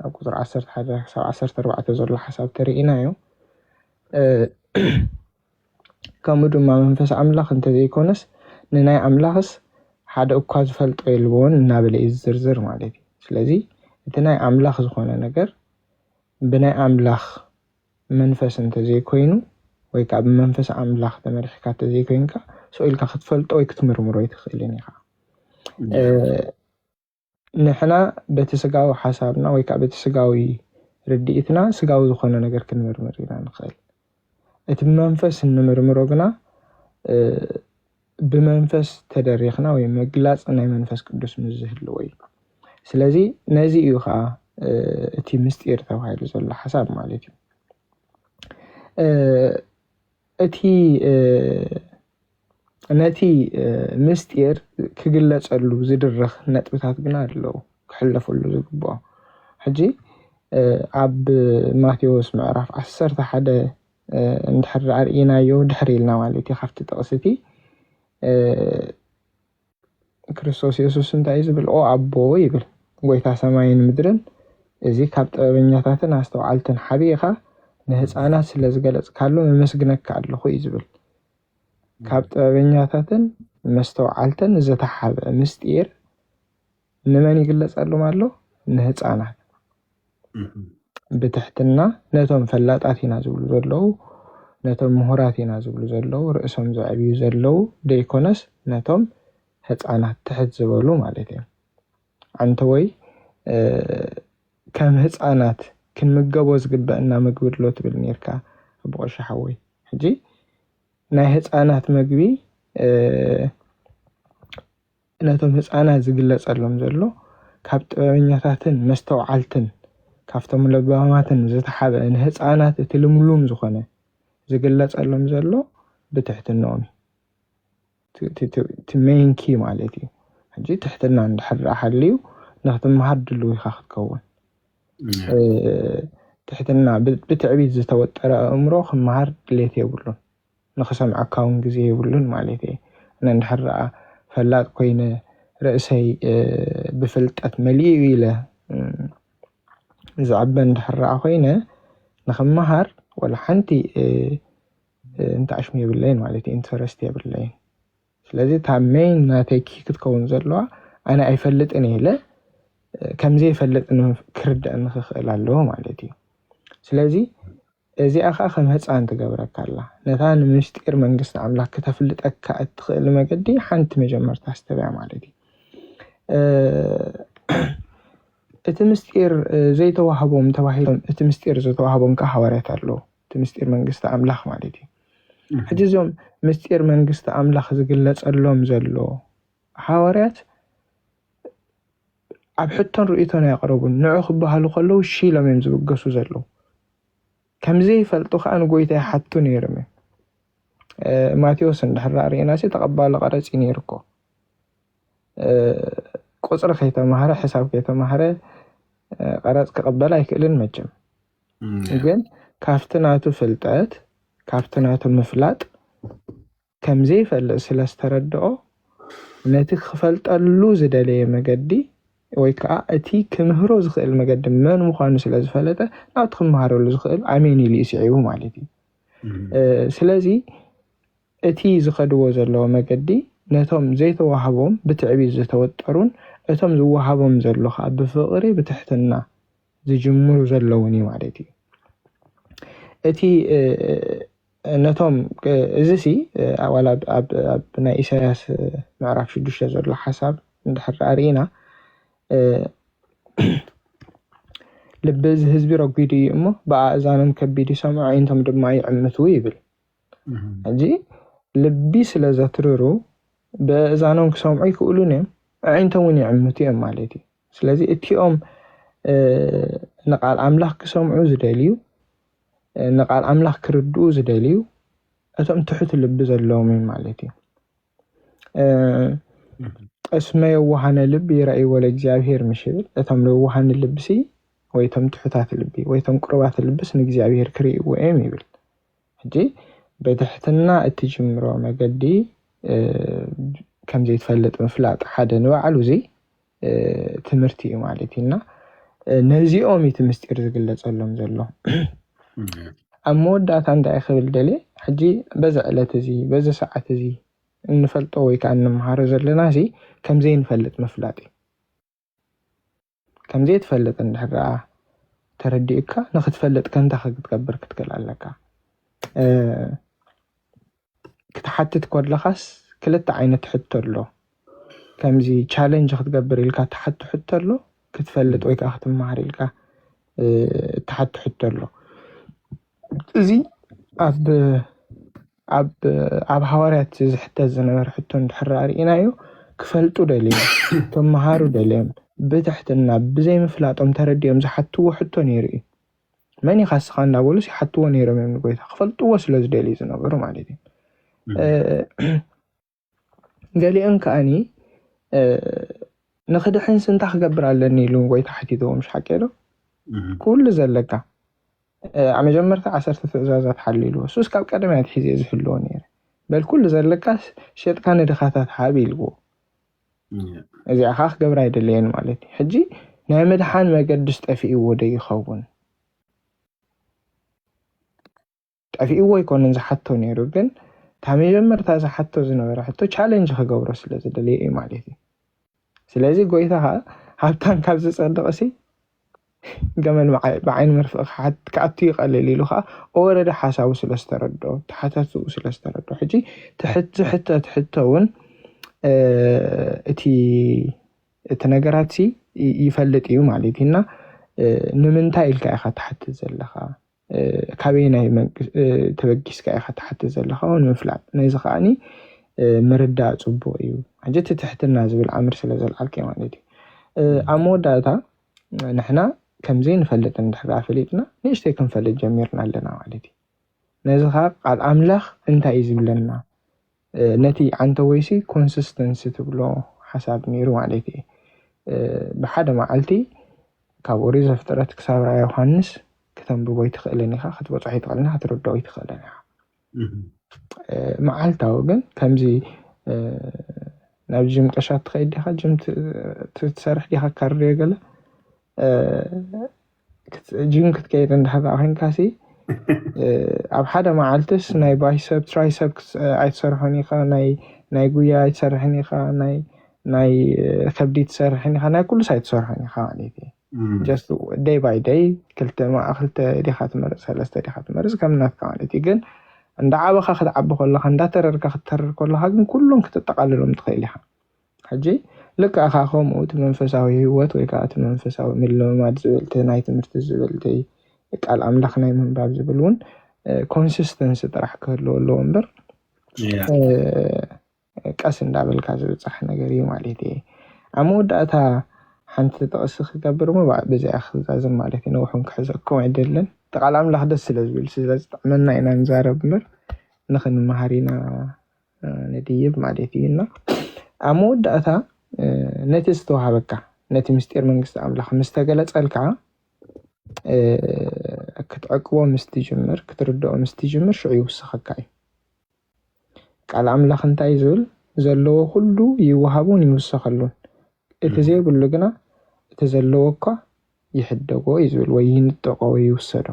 ኣብ ቁፅሪ ዓሰርተ ሓደ ክሳብ ዓሰርተ ኣርባዕተ ዘሎ ሓሳብ ተርኢና እዩ። ከምኡ ድማ መንፈስ ኣምላኽ እንተዘይኮነስ ንናይ ኣምላኽስ ሓደ እኳ ዝፈልጦ የልቦን እናበለ እዩ ዝዝርዝር ማለት እዩ። ስለዚ እቲ ናይ ኣምላኽ ዝኾነ ነገር ብናይ ኣምላኽ መንፈስ እንተዘይኮይኑ ወይ ከዓ ብመንፈስ ኣምላኽ ተመሪሕካ እንተዘይኮይንካ ሰው ኢልካ ክትፈልጦ ወይ ክትምርምሮ ኣይትኽእልን ኢኻ። ንሕና በቲ ስጋዊ ሓሳብና ወይ ከዓ በቲ ስጋዊ ርድኢትና ስጋዊ ዝኾነ ነገር ክንምርምር ኢና ንኽእል። እቲ ብመንፈስ እንምርምሮ ግና ብመንፈስ ተደሪኽና ወይ ምግላፅ ናይ መንፈስ ቅዱስ ምስ ዝህልዎ እዩ። ስለዚ ነዚ እዩ ከዓ እቲ ምስጢር ተባሂሉ ዘሎ ሓሳብ ማለት እዩ። እቲ ነቲ ምስጢር ክግለፀሉ ዝድርኽ ነጥብታት ግና ኣለዉ ክሕለፈሉ ዝግብኦ። ሕጂ ኣብ ማቴዎስ ምዕራፍ ዓሰርተ ሓደ እንድሕር ርኢናዮ ድሕር ኢልና ማለት እዩ ካብቲ ጥቕስቲ ክርስቶስ የሱስ እንታይ እዩ ዝብል? ኦ ኣቦ ይብል፣ ጎይታ ሰማይን ምድርን፣ እዚ ካብ ጥበበኛታትን ኣስተውዓልትን ሓቢእኻ ንህፃናት ስለ ዝገለፅካሉ መመስግነካ ኣለኹ እዩ ዝብል። ካብ ጥበበኛታትን መስተውዓልትን ዝተሓበ ምስጢር ንመን ይግለፀሎም ኣሎ? ንህፃናት። ብትሕትና ነቶም ፈላጣት ኢና ዝብሉ ዘለዉ ነቶም ምሁራት ኢና ዝብሉ ዘለዉ፣ ርእሶም ዘዕብዩ ዘለዉ ደይኮነስ፣ ነቶም ህፃናት ትሕት ዝበሉ ማለት እዮም። ኣንተ ወይ ከም ህፃናት ክንምገቦ ዝግበእና ምግቢ ኣሎ ትብል ነርካ ኣቦ ቀሺ ሓወይ። ሕጂ ናይ ህፃናት ምግቢ ነቶም ህፃናት ዝግለፀሎም ዘሎ ካብ ጥበበኛታትን መስተውዓልትን ካብቶም ለባማትን ዝተሓበ ንህፃናት እቲ ልምሉም ዝኾነ ዝግለፀሎም ዘሎ ብትሕትናኦም እዩ። እቲ ሜይን ኪ ማለት እዩ። ሕጂ ትሕትና እንድሕር ደኣ ሓልዩ ንክትመሃር ድልው ኢኻ ክትከውን። ትሕትና ብትዕቢት ዝተወጠረ ኣእምሮ ክመሃር ድሌት የብሉን። ንኽሰምዐካ እውን ግዜ የብሉን ማለት እየ። ኣነ እንድሕር ደኣ ፈላጥ ኮይነ ርእሰይ ብፍልጠት መሊኡ ኢለ ዝዕበ እንድሕር ደኣ ኮይነ ንኽመሃር ወላ ሓንቲ እንተ ኣሽሙ የብለይን ማለት እዩ። ኢንተረስት የብለይን። ስለዚ እታ ሜይን ናተይ ኪ ክትከውን ዘለዋ ኣነ ኣይፈልጥን እየ ኢለ ከምዘይፈልጥ ክርዳእ ንክኽእል ኣለዎ ማለት እዩ። ስለዚ እዚኣ ከዓ ከም ህፃን ትገብረካ ኣላ። ነታ ንምስጢር መንግስቲ ኣምላኽ ክተፍልጠካ እትኽእል መገዲ ሓንቲ መጀመርታ ስተብያ ማለት እዩ። እቲ ምስጢር ዘይተዋህቦም ተባሂሎም እቲ ምስጢር ዝተዋህቦም ከዓ ሃዋርያት ኣለዉ። እቲ ምስጢር መንግስቲ ኣምላኽ ማለት እዩ። ሕጂ እዞም ምስጢር መንግስቲ ኣምላኽ ዝግለፀሎም ዘሎ ሃዋርያት ኣብ ሕቶን ርእይቶን ኣየቕረቡን። ንዑ ክበሃሉ ከለዉ ሺ ኢሎም እዮም ዝብገሱ ዘለዉ። ከምዘይፈልጡ ከዓ ንጎይታ ይሓቱ ነይሮም እዮም። ማቴዎስ እንድሕር ርኢና ሲ ተቐባሊ ቀረፂ ነይሩ እኮ። ቁፅሪ ከይተማህረ ሕሳብ ከይተማህረ ቀረፅ ክቕበል ኣይክእልን መቸም። ግን ካብቲ ናቱ ፍልጠት ካብቲ ናቱ ምፍላጥ ከምዘይፈልጥ ስለ ዝተረድኦ ነቲ ክፈልጠሉ ዝደለየ መገዲ ወይ ከዓ እቲ ክምህሮ ዝኽእል መገዲ መን ምዃኑ ስለ ዝፈለጠ ናብቲ ክመሃረሉ ዝኽእል ኣሜን ኢሉ እዩ ስዒቡ ማለት እዩ። ስለዚ እቲ ዝኸድዎ ዘለዎ መገዲ ነቶም ዘይተዋህቦም ብትዕቢት ዝተወጠሩን እቶም ዝወሃቦም ዘሎ ከዓ ብፍቕሪ ብትሕትና ዝጅምሩ ዘለውን እዩ ማለት እዩ። እቲ ነቶም እዚ ሲ ዋላ ኣብ ናይ ኢሳያስ ምዕራፍ ሽዱሽተ ዘሎ ሓሳብ እንድሕር ርኢና ልቢ እዚ ህዝቢ ረጒዱ እዩ እሞ ብኣእዛኖም ከቢድ ይሰምዑ ኣዒንቶም ድማ ይዕምቱ ይብል። ሕጂ ልቢ ስለ ዘትርሩ ብእዛኖም ክሰምዑ ይክእሉን እዮም፣ ኣዒንቶም እውን ይዕምቱ እዮም ማለት እዩ። ስለዚ እቲኦም ንቃል ኣምላኽ ክሰምዑ ዝደልዩ ንቃል ኣምላኽ ክርድኡ ዝደልዩ እቶም ትሑት ልቢ ዘለዎም እዮም ማለት እዩ። እስመ የዋሃነ ልብ ይረእይዎ ለእግዚኣብሔር ምሽ ይብል። እቶም ለዋሃን ልብሲ ወይ እቶም ትሑታት ልቢ ወይ እቶም ቅሩባት ልብስ ንእግዚኣብሔር ክርእይዎ እዮም ይብል። ሕጂ ብትሕትና እትጅምሮ መገዲ ከምዘይትፈልጥ ምፍላጥ ሓደ ንባዕሉ እዚ ትምህርቲ እዩ ማለት እዩ። እና ነዚኦም እቲ ምስጢር ዝግለጸሎም ዘሎ። ኣብ መወዳእታ እንታይ ክብል ደልየ፣ ሕጂ በዚ ዕለት እዚ በዚ ሰዓት እዚ እንፈልጦ ወይ ከዓ እንመሃሮ ዘለና እዚ ከምዘይንፈልጥ ምፍላጥ እዩ። ከምዘይትፈልጥ እንድሕር ደኣ ተረዲኡካ ንክትፈልጥ ከ እንታይ ክትገብር ክትክእል ኣለካ? ክትሓትት ከለኻስ ክልተ ዓይነት ሕቶ ኣሎ። ከምዚ ቻለንጅ ክትገብር ኢልካ ትሓቱ ሕቶ ኣሎ፣ ክትፈልጥ ወይ ከዓ ክትመሃር ኢልካ ትሓቱ ሕቶ ኣሎ። እዚ ኣብ ኣብ ኣብ ሃዋርያት ዝሕተት ዝነበረ ሕቶ እንድሕር ርኢናዮ ክፈልጡ ደልዮም ክመሃሩ ደልዮም ብትሕትና ብዘይምፍላጦም ተረዲኦም ዝሓትዎ ሕቶ ነይሩ እዩ። መን ኢኻ እስኻ እንዳበሉስ ይሓትዎ ነይሮም እዮም ንጎይታ ክፈልጥዎ ስለ ዝደልዩ ዝነበሩ ማለት እዩ። ገሊኦም ከኣኒ ንክድሕንስ እንታይ ክገብር ኣለኒ ኢሉ ንጎይታ ሓቲትዎም ሽሓቀ ዶ ኩሉ ዘለካ ኣብ መጀመርታ ዓሰርተ ትእዛዛት ሓሊልዎ እሱስ ካብ ቀደም እያ ኣትሒዘ ዝሕልዎ ነይረ በል ኩሉ ዘለካ ሸጥካ ንድኻታት ሃብ ኢልዎ እዚኣ ከዓ ክገብር ኣይደለየን ማለት እዩ። ሕጂ ናይ ምድሓን መገድስ ጠፊእዎ ዶ ይኸውን? ጠፊእዎ ኣይኮነን ዝሓቶ ነይሩ፣ ግን እታ መጀመርታ ዝሓቶ ዝነበረ ሕቶ ቻለንጅ ክገብሮ ስለ ዝደለየ እዩ ማለት እዩ። ስለዚ ጎይታ ከዓ ሃብታም ካብ ዝፀድቕ ሲ ገመል ብዓይኒ መርፍእ ክሓት ክኣቱ ይቐልል ኢሉ ከዓ ኦረደ ሓሳቡ ስለ ዝተረድኦ፣ ተሓታትኡ ስለ ዝተረድኦ፣ ሕጂ ዝሕተት ሕቶ እውን እቲ እቲ ነገራት ሲ ይፈልጥ እዩ ማለት እዩ። እና ንምንታይ ኢልካ ኢኻ ትሓትት ዘለኻ፣ ካበይ ናይ ተበጊስካ ኢኻ ትሓትት ዘለኻ እውን ምፍላጥ፣ ነዚ ከዓኒ ምርዳእ ፅቡቅ እዩ። ሕጂ እቲ ትሕትና ዝብል ኣምር ስለ ዘልዓልከ ማለት እዩ። ኣብ መወዳእታ ንሕና ከምዘይ ንፈልጥ እንድሕር ፈሊጥና ንእሽተይ ክንፈልጥ ጀሚርና ኣለና ማለት እዩ። ነዚ ከዓ ቃል ኣምላኽ እንታይ እዩ ዝብለና? ነቲ ዓንተ ወይሲ ኮንሲስተንሲ ትብሎ ሓሳብ ነይሩ ማለት እዩ። ብሓደ መዓልቲ ካብ ኦሪት ዘፍጥረት ክሳብ ራእየ ዮሃንስ ክተንብቦ ይትኽእልን ኢኻ፣ ክትበፅሖ ይትኽእልን ኢኻ፣ ክትርድኦ ይትኽእልን ኢኻ። መዓልታዊ ግን ከምዚ ናብ ጅም ቀሻ ትኸይድ ዲኻ? ጅም ትሰርሕ ዲኻ? ካርድዮ ገለ ጅም ክትከይድ እንድሕር ኮይንካሲ ኣብ ሓደ መዓልትስ ናይ ባይሰፕ ትራይሰፕ ኣይትሰርሖን ኢኻ፣ ናይ ጉያ ኣይትሰርሕን ኢኻ፣ ናይ ከብዲ ትሰርሕን ኢኻ፣ ናይ ኩሉስ ኣይትሰርሖን ኢኻ ማለት እዩ። ደይ ባይ ደይ ክልተ ክልተ ዲኻ ትመርፅ፣ ሰለስተ ዲኻ ትመርፅ ከም ናትካ ማለት እዩ። ግን እንዳዓበኻ ክትዓቢ ከለኻ እንዳተረርካ ክትተርር ከለኻ ግን ኩሎም ክተጠቃልሎም ትኽእል ኢኻ። ሕጂ ልክዕ ከዓ ከምኡ እቲ መንፈሳዊ ህይወት ወይ ከዓ እቲ መንፈሳዊ ምልምማድ ዝብል እቲ ናይ ትምህርቲ ዝብል እቲ ቃል ኣምላኽ ናይ ምንባብ ዝብል እውን ኮንሲስተንሲ ጥራሕ ክህልዎ ኣለዎ እምበር ቀስ እንዳበልካ ዝብፃሕ ነገር እዩ ማለት እየ። ኣብ መወዳእታ ሓንቲ ጥቕሲ ክገብር ሞ ብዚኣ ክዛዝም ማለት እዩ። ነውሕን ክሕዘኩም ኣይደልን። እቲ ቃል ኣምላኽ ደስ ስለ ዝብል ስለ ዝጥዕመና ኢና ንዛረብ እምበር ንኽንመሃር ኢና ንድይብ ማለት እዩ። እና ኣብ መወዳእታ ነቲ ዝተዋሃበካ ነቲ ምስጢር መንግስቲ ኣምላኽ ምስ ተገለጸልካ ክትዕቅቦ ምስ ትጅምር ክትርድኦ ምስ ትጅምር ሽዑ ይውስኸካ እዩ። ቃል ኣምላኽ እንታይ ዝብል ዘለዎ ኩሉ ይወሃቡን ይውሰኸሉን፣ እቲ ዘይብሉ ግና እቲ ዘለዎ እኳ ይሕደጎ እዩ ዝብል ወይ ይንጠቆ ወይ ይውሰዶ።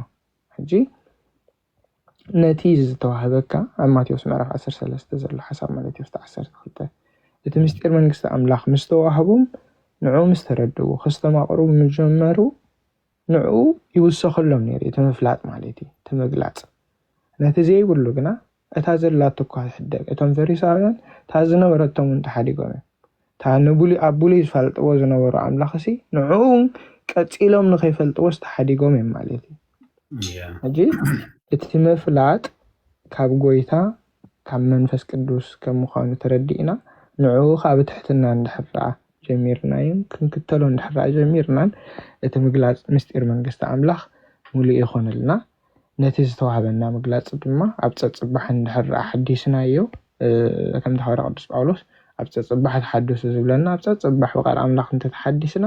ሕጂ ነቲ ዝተዋህበካ ኣብ ማቴዎስ ምዕራፍ ዓሰርተ ሰለስተ ዘሎ ሓሳብ ማለት እዩ። ዓሰርተ ክልተ እቲ ምስጢር መንግስቲ ኣምላኽ ምስ ተዋህቦም ንዑ ምስ ተረድኡ ክስተማቕሩ ምስ ጀመሩ ንዕኡ ይውሰኸሎም ነይሩ እቲ ምፍላጥ ማለት እዩ፣ እቲ ምግላጽ። ነቲ ዘይብሉ ግና እታ ዘላቶ እኳ ትሕደግ። እቶም ፈሪሳውያን እታ ዝነበረቶም እውን ተሓዲጎም እዮም። እታ ንብሉይ ኣብ ብሉይ ዝፈልጥዎ ዝነበሩ ኣምላኽሲ ንዕኡ እውን ቀጺሎም ንኸይፈልጥዎስ ተሓዲጎም እዮም ማለት እዩ። ሕጂ እቲ ምፍላጥ ካብ ጎይታ ካብ መንፈስ ቅዱስ ከም ምዃኑ ተረዲእና ንዕኡ ከዓ ብትሕትና እንድሕር ደኣ ጀሚርናዮን ክንክተሎ እንድሕር ደኣ ጀሚርናን እቲ ምግላፅ ምስጢር መንግስቲ ኣምላኽ ሙሉእ ይኾነልና። ነቲ ዝተዋህበና ምግላፅ ድማ ኣብ ፀፅባሕ እንድሕር ደኣ ሓዲስናዮ ከምቲ ሓዋርያ ቅዱስ ጳውሎስ ኣብ ፀፅባሕ ተሓደሱ ዝብለና ኣብ ፀፅባሕ ብቃል ኣምላኽ እንተተሓዲስና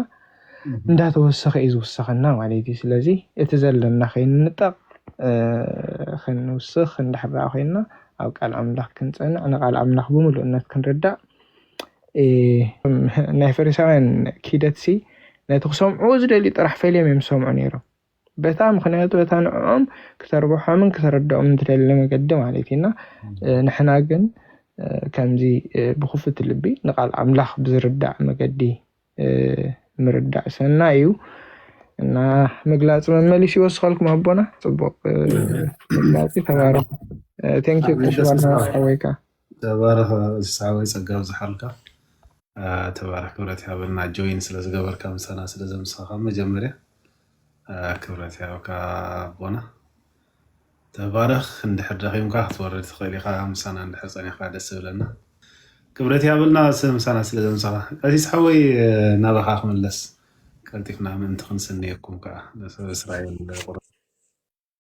እንዳተወሰኸ እዩ ዝውሰኸና ማለት እዩ። ስለዚ እቲ ዘለና ከይንንጠቕ ክንውስኽ ክንድሕር ደኣ ኮይንና ኣብ ቃል ኣምላኽ ክንፀንዕ ንቃል ኣምላኽ ብምሉእነት ክንርዳእ ናይ ፈሪሳውያን ኪደትሲ ነቲ ክሰምዑ ዝደልዩ ጥራሕ ፈልዮም እዮም ዝሰምዑ ነይሮም። በታ ምኽንያቱ በታ ንዕኦም ክተርብሖምን ክተረድኦም እንትደሊ መገዲ ማለት እዩ። እና ንሕና ግን ከምዚ ብክፉት ልቢ ንቃል ኣምላኽ ብዝርዳእ መገዲ ምርዳእ ሰናይ እዩ። እና ምግላፅ መመሊስ ይወስኸልኩም ኣቦና። ፅቡቅ ምግላፂ። ተባረኹ። ቴንኪዩ። ኣሜን። ቀሽባና ሓወይካ። ተባረኽ። ሳወይ ጸጋ ብዝሓልካ። ተባረኽ። ክብረት ይሃበልና ጆይን ስለ ዝገበርካ ምሳና ስለ ዘምሳኻ መጀመርያ ክብረት ይሃበካ ኣቦና። ተባረኽ። እንድሕር ደኺምካ ክትወርድ ትኽእል ኢኻ። ምሳና እንድሕር ጸኒሕካ ደስ ዝብለና። ክብረት ይሃበልና ምሳና ስለ ዘምሳኻ። ቀሲስ ሓወይ ናባኻ ክምለስ ቀልጢፍና ምእንቲ ክንስንየኩም ከኣ ንሰብ እስራኤል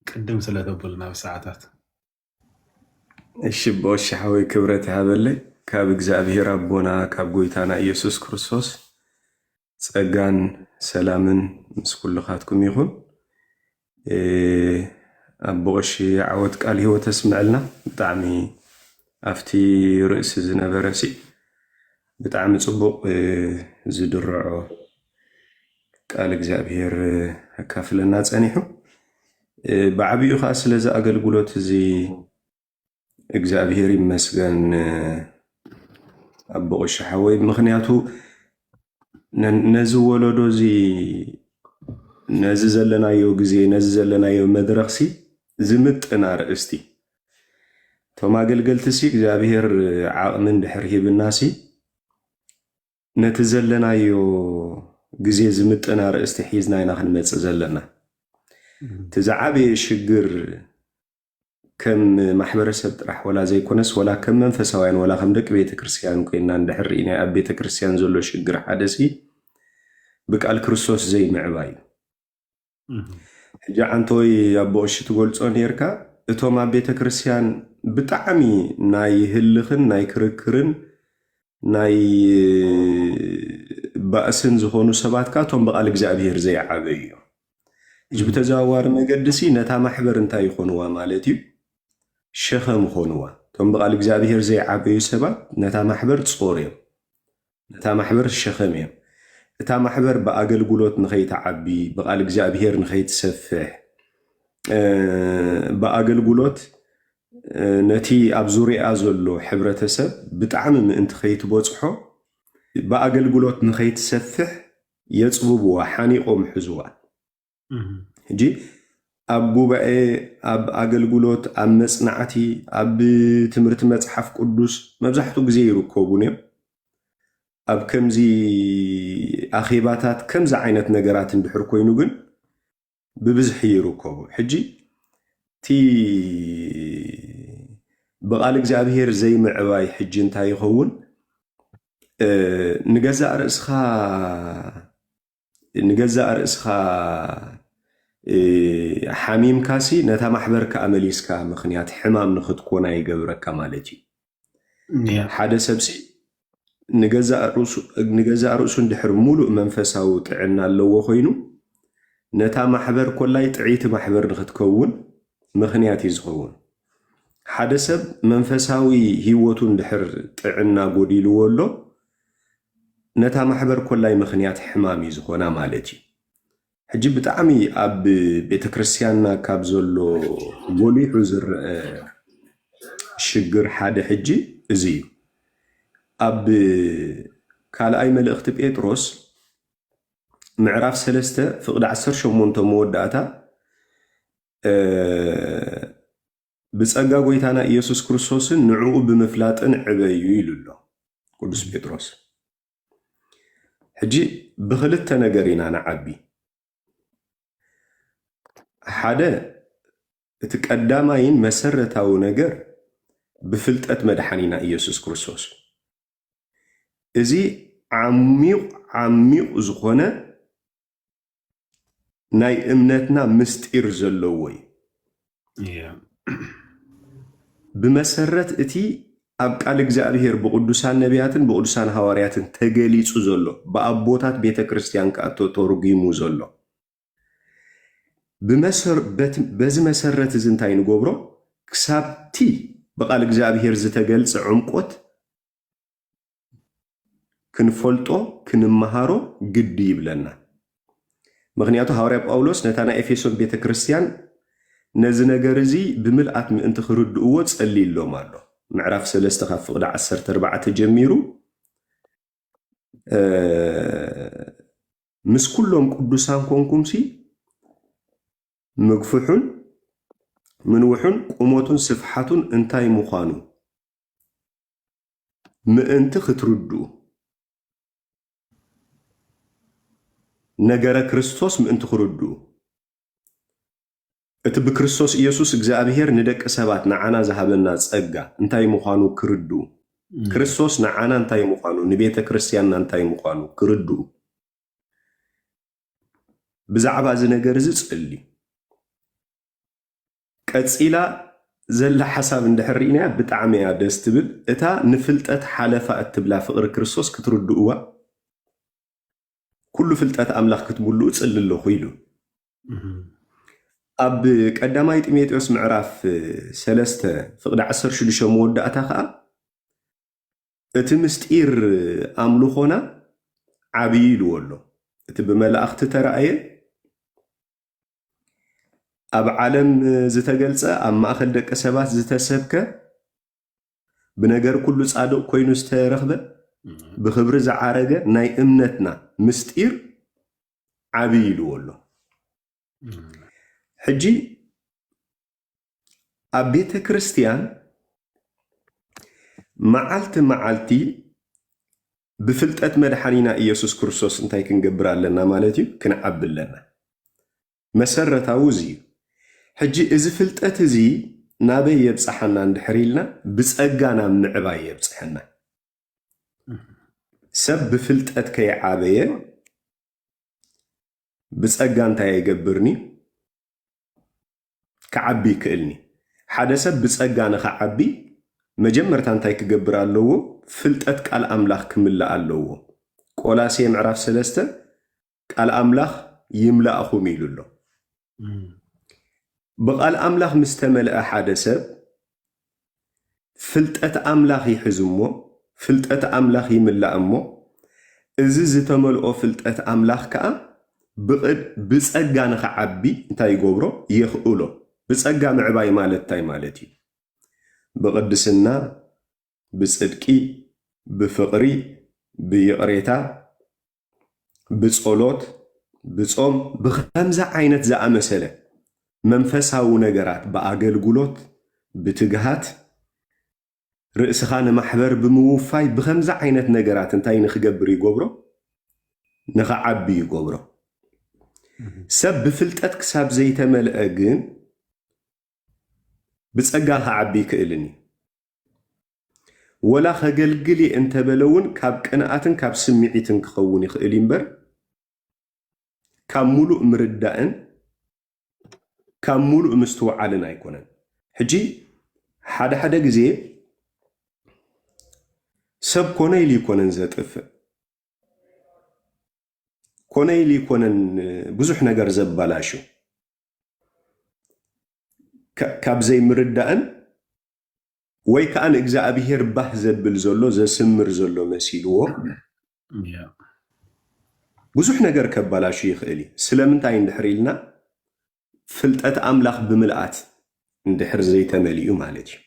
ቅድም ስለ ተብሉና ብሰዓታት። እሺ፣ ቦሽ ሓወይ ክብረት ይሃበለይ። ካብ እግዚኣብሔር ኣቦና ካብ ጎይታና ኢየሱስ ክርስቶስ ጸጋን ሰላምን ምስ ኩልኻትኩም ይኹን። ኣቦ ቀሺ ዓወት ቃል ህይወት ኣስምዐልና። ብጣዕሚ ኣብቲ ርእሲ ዝነበረ ሲ ብጣዕሚ ጽቡቕ ዝድርዖ ቃል እግዚኣብሔር ኣካፍለና ጸኒሑ። ብዓቢኡ ከኣ ስለዚ ኣገልግሎት እዚ እግዚኣብሔር ይመስገን ኣቦ ቀሺ ሓወይ። ምኽንያቱ ነዚ ወለዶ እዚ ነዚ ዘለናዮ ግዜ፣ ነዚ ዘለናዮ መድረኽሲ ዝምጥን ኣርእስቲ፣ እቶም ኣገልገልትሲ እግዚኣብሔር ዓቕሚ እንድሕር ሂብናሲ፣ ነቲ ዘለናዮ ግዜ ዝምጥን ኣርእስቲ ሒዝና ኢና ክንመጽእ ዘለና። እቲ ዝዓበየ ሽግር ከም ማሕበረሰብ ጥራሕ ወላ ዘይኮነስ፣ ወላ ከም መንፈሳውያን፣ ወላ ከም ደቂ ቤተ ክርስቲያን ኮይና እንድሕር ርኢና፣ ኣብ ቤተ ክርስቲያን ዘሎ ሽግር ሓደሲ ብቃል ክርስቶስ ዘይምዕባይ እዩ። ሕጂ ዓንተወይ ኣቦ እሺ ትገልጾ ነርካ፣ እቶም ኣብ ቤተ ክርስቲያን ብጣዕሚ ናይ ህልኽን ናይ ክርክርን ናይ ባእስን ዝኾኑ ሰባት ከኣ እቶም ብቃል እግዚኣብሔር ዘይዓበዩ እዮም። ሕጂ ብተዘዋዋሪ መገዲ ሲ ነታ ማሕበር እንታይ ይኾንዋ ማለት እዩ? ሸኸም ይኾንዋ። እቶም ብቃል እግዚኣብሔር ዘይዓበዩ ሰባት ነታ ማሕበር ጾር እዮም። ነታ ማሕበር ሸኸም እዮም። እታ ማሕበር ብኣገልግሎት ንኸይትዓቢ፣ ብቃል እግዚኣብሔር ንኸይትሰፍሕ፣ እ፣ ብኣገልግሎት፣ እ፣ ነቲ ኣብ ዙርያኣ ዘሎ ሕብረተሰብ ብጣዕሚ ምእንቲ ከይትበጽሖ፣ ብኣገልግሎት ንኸይትሰፍሕ የጽብብዋ፣ ሓኒቖም ሕዝዋ። ሕጂ ኣብ ጉባኤ፣ ኣብ ኣገልግሎት፣ ኣብ መጽናዕቲ፣ ኣብ ትምህርቲ መጽሓፍ ቅዱስ መብዛሕትኡ ግዜ ይርከቡን እዮም። ኣብ ከምዚ ኣኼባታት ከምዚ ዓይነት ነገራት እንድሕር ኮይኑ ግን ብብዝሒ ይርከቡ። ሕጂ እቲ ብቓል እግዚኣብሔር ዘይምዕባይ ሕጂ እንታይ ይኸውን? እ፣ ንገዛእ ርእስኻ፣ ንገዛእ ርእስኻ፣ እ፣ ሓሚምካሲ ነታ ማሕበር ከኣ መሊስካ ምኽንያት ሕማም ንኽትኮና ይገብረካ ማለት እዩ። ያ። ሓደ ሰብሲ ንገዛእ ርእሱ፣ ንገዛእ ርእሱ እንድሕር ሙሉእ መንፈሳዊ ጥዕና ኣለዎ ኮይኑ፣ ነታ ማሕበር ኮላይ ጥዕይቲ ማሕበር ንኽትከውን ምኽንያት እዩ ዝኸውን። ሓደ ሰብ መንፈሳዊ ህይወቱ እንድሕር ጥዕና ጎዲልዎ ኣሎ፣ ነታ ማሕበር ኮላይ ምኽንያት ሕማም እዩ ዝኾና ማለት እዩ። ሕጂ ብጣዕሚ ኣብ ቤተ ክርስቲያንና ካብ ዘሎ ጎሊሑ ዝረአ ሽግር ሓደ ሕጂ እዚ እዩ። ኣብ ካልኣይ መልእኽቲ ጴጥሮስ ምዕራፍ ሰለስተ ፍቕዲ ዓሰርተ ሸሞንተ መወዳእታ፣ እ፣ ብጸጋ ጎይታና ኢየሱስ ክርስቶስን ንዕኡ ብምፍላጥን ዕበዩ ኢሉ ኣሎ ቅዱስ ጴጥሮስ። ሕጂ ብኽልተ ነገር ኢና ንዓቢ። ሓደ፣ እቲ ቀዳማይን መሰረታዊ ነገር ብፍልጠት መድሓኒና ኢየሱስ ክርስቶስ። እዚ ዓሚቕ፣ ዓሚቕ ዝኾነ ናይ እምነትና ምስጢር ዘለዎ እዩ። ያ። ብመሰረት እቲ ኣብ ቃል እግዚኣብሔር ብቅዱሳን ነቢያትን ብቅዱሳን ሃዋርያትን ተገሊጹ ዘሎ፣ ብኣቦታት ቤተ ክርስቲያን ከኣ ተተርጒሙ ዘሎ። ብመሰር-፣ በት-፣ በዚ መሰረት እዚ እንታይ ንገብሮ? ክሳብቲ ብቃል እግዚኣብሔር ዝተገልጸ ዕምቆት ክንፈልጦ፣ ክንመሃሮ ግዲ ይብለና። ምኽንያቱ ሃዋርያ ጳውሎስ ነታ ናይ ኤፌሶን ቤተ ክርስቲያን ነዚ ነገር እዚ ብምልኣት ምእንቲ ክርድእዎ ጸልይሎም ኣሎ። ምዕራፍ ሰለስተ ካብ ፍቕዲ ዓሰርተ ኣርባዕተ ጀሚሩ፣ እ፣ ምስ ኩሎም ቅዱሳን ኮንኩምሲ ምግፍሑን ምንውሑን ቁመቱን ስፍሓቱን እንታይ ምዃኑ ምእንቲ ክትርድኡ፣ ነገረ ክርስቶስ ምእንቲ ክርድኡ፣ እቲ ብክርስቶስ ኢየሱስ እግዚኣብሔር ንደቂ ሰባት ንዓና ዝሃበና ጸጋ እንታይ ምዃኑ ክርድኡ፣ እም። ክርስቶስ ንዓና እንታይ ምዃኑ፣ ንቤተ ክርስቲያንና እንታይ ምዃኑ ክርድኡ፣ ብዛዕባ እዚ ነገር እዚ ጸልዩ። ቀጺላ ዘላ ሓሳብ እንድሕር ርኢናያ ብጣዕሚ እያ ደስ ትብል። እታ ንፍልጠት ሓለፋ እትብላ ፍቕሪ ክርስቶስ ክትርድእዋ፣ ኩሉ ፍልጠት ኣምላኽ ክትምልኡ ጽሊ ኣለኹ ኢሉ። እም። ኣብ ቀዳማይ ጢሞቴዎስ ምዕራፍ ሰለስተ ፍቕዲ ዓሰርተ ሽዱሽተ መወዳእታ ኸኣ፣ እቲ ምስጢር ኣምልኾና ዓብዪ ኢልዎ ኣሎ። እቲ ብመላእኽቲ ተራእየ፣ ኣብ ዓለም ዝተገልጸ፣ ኣብ ማእከል ደቂ ሰባት ዝተሰብከ፣ ብነገር ኩሉ ጻድቕ ኮይኑ ዝተረኽበ፣ እም። ብኽብሪ ዝዓረገ ናይ እምነትና ምስጢር ዓብዪ ኢልዎ ኣሎ። ሕጂ ኣብ ቤተ ክርስቲያን መዓልቲ መዓልቲ ብፍልጠት መድሓኒና ኢየሱስ ክርስቶስ እንታይ ክንገብር ኣለና ማለት እዩ? ክንዓቢ ኣለና። መሰረታዊ እዚ እዩ። ሕጂ እዚ ፍልጠት እዚ ናበይ የብጽሓና እንድሕር ኢልና፣ ብጸጋ ናብ ምዕባይ የብጽሐና። ሰብ ብፍልጠት ከይዓበየ ብጸጋ እንታይ ኣይገብርኒ? ክዓቢ ይክእልኒ። ሓደ ሰብ ብጸጋ ንኽዓቢ መጀመርታ እንታይ ክገብር ኣለዎ? ፍልጠት ቃል ኣምላኽ ክምላእ ኣለዎ። ቆላሴ ምዕራፍ ሰለስተ ቃል ኣምላኽ ይምላእኹም ኢሉ ኣሎ። ብቓል ኣምላኽ ምስ ተመልአ ሓደ ሰብ ፍልጠት ኣምላኽ ይሕዝ እሞ፣ ፍልጠት ኣምላኽ ይምላእ እሞ፣ እዚ ዝተመልኦ ፍልጠት ኣምላኽ ከኣ ብቕድ-፣ ብጸጋ ንኽዓቢ እንታይ ይገብሮ? የኽእሎ። ብጸጋ ምዕባይ ማለት እንታይ ማለት እዩ? ብቕድስና፣ ብጽድቂ፣ ብፍቕሪ፣ ብይቕሬታ፣ ብጸሎት፣ ብጾም፣ ብኸምዚ ዓይነት ዝኣመሰለ መንፈሳዊ ነገራት፣ ብኣገልግሎት፣ ብትግሃት፣ ርእስኻ ንማሕበር ብምውፋይ፣ ብኸምዚ ዓይነት ነገራት እንታይ ንኽገብር ይገብሮ? ንኽዓቢ ይገብሮ። ሰብ ብፍልጠት ክሳብ ዘይተመልአ ግን ብጸጋ ክዓቢ ይክእልን እዩ። ወላ ከገልግል እየ እንተበለ እውን ካብ ቅንኣትን ካብ ስምዒትን ክኸውን ይኽእል እዩ እምበር ካብ ሙሉእ ምርዳእን ካብ ሙሉእ ምስትውዓልን ኣይኮነን። ሕጂ ሓደ ሓደ ግዜ ሰብ ኮነ ኢሉ ይኮነን ዘጥፍእ፣ ኮነ ኢሉ ይኮነን ብዙሕ ነገር ዘባላሹ። ካ-፣ ካብ ዘይምርዳእን ወይ ከዓ ንእግዚኣብሔር ባህ ዘብል ዘሎ፣ ዘስምር ዘሎ መሲልዎ ብዙሕ ነገር ከባላሹ ይኽእል እዩ። ስለምንታይ እንድሕር ኢልና፣ ፍልጠት ኣምላኽ ብምልኣት እንድሕር ዘይተመሊኡ ማለት እዩ።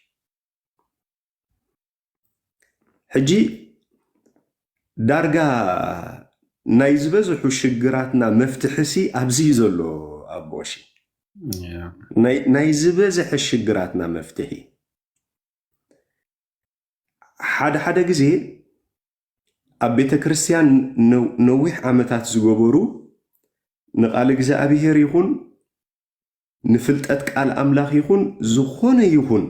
ሕጂ ዳርጋ ናይ ዝበዝሑ ሽግራትና መፍትሒ ሲ ኣብዚ እዩ ዘሎ። ኣቦ ቀሺ፣ ናይ ዝበዝሐ ሽግራትና መፍትሒ ሓደ ሓደ ግዜ ኣብ ቤተ ክርስቲያን ነዊሕ ዓመታት ዝገበሩ ንቃል እግዚኣብሔር ይኹን ንፍልጠት ቃል ኣምላኽ ይኹን ዝኾነ ይኹን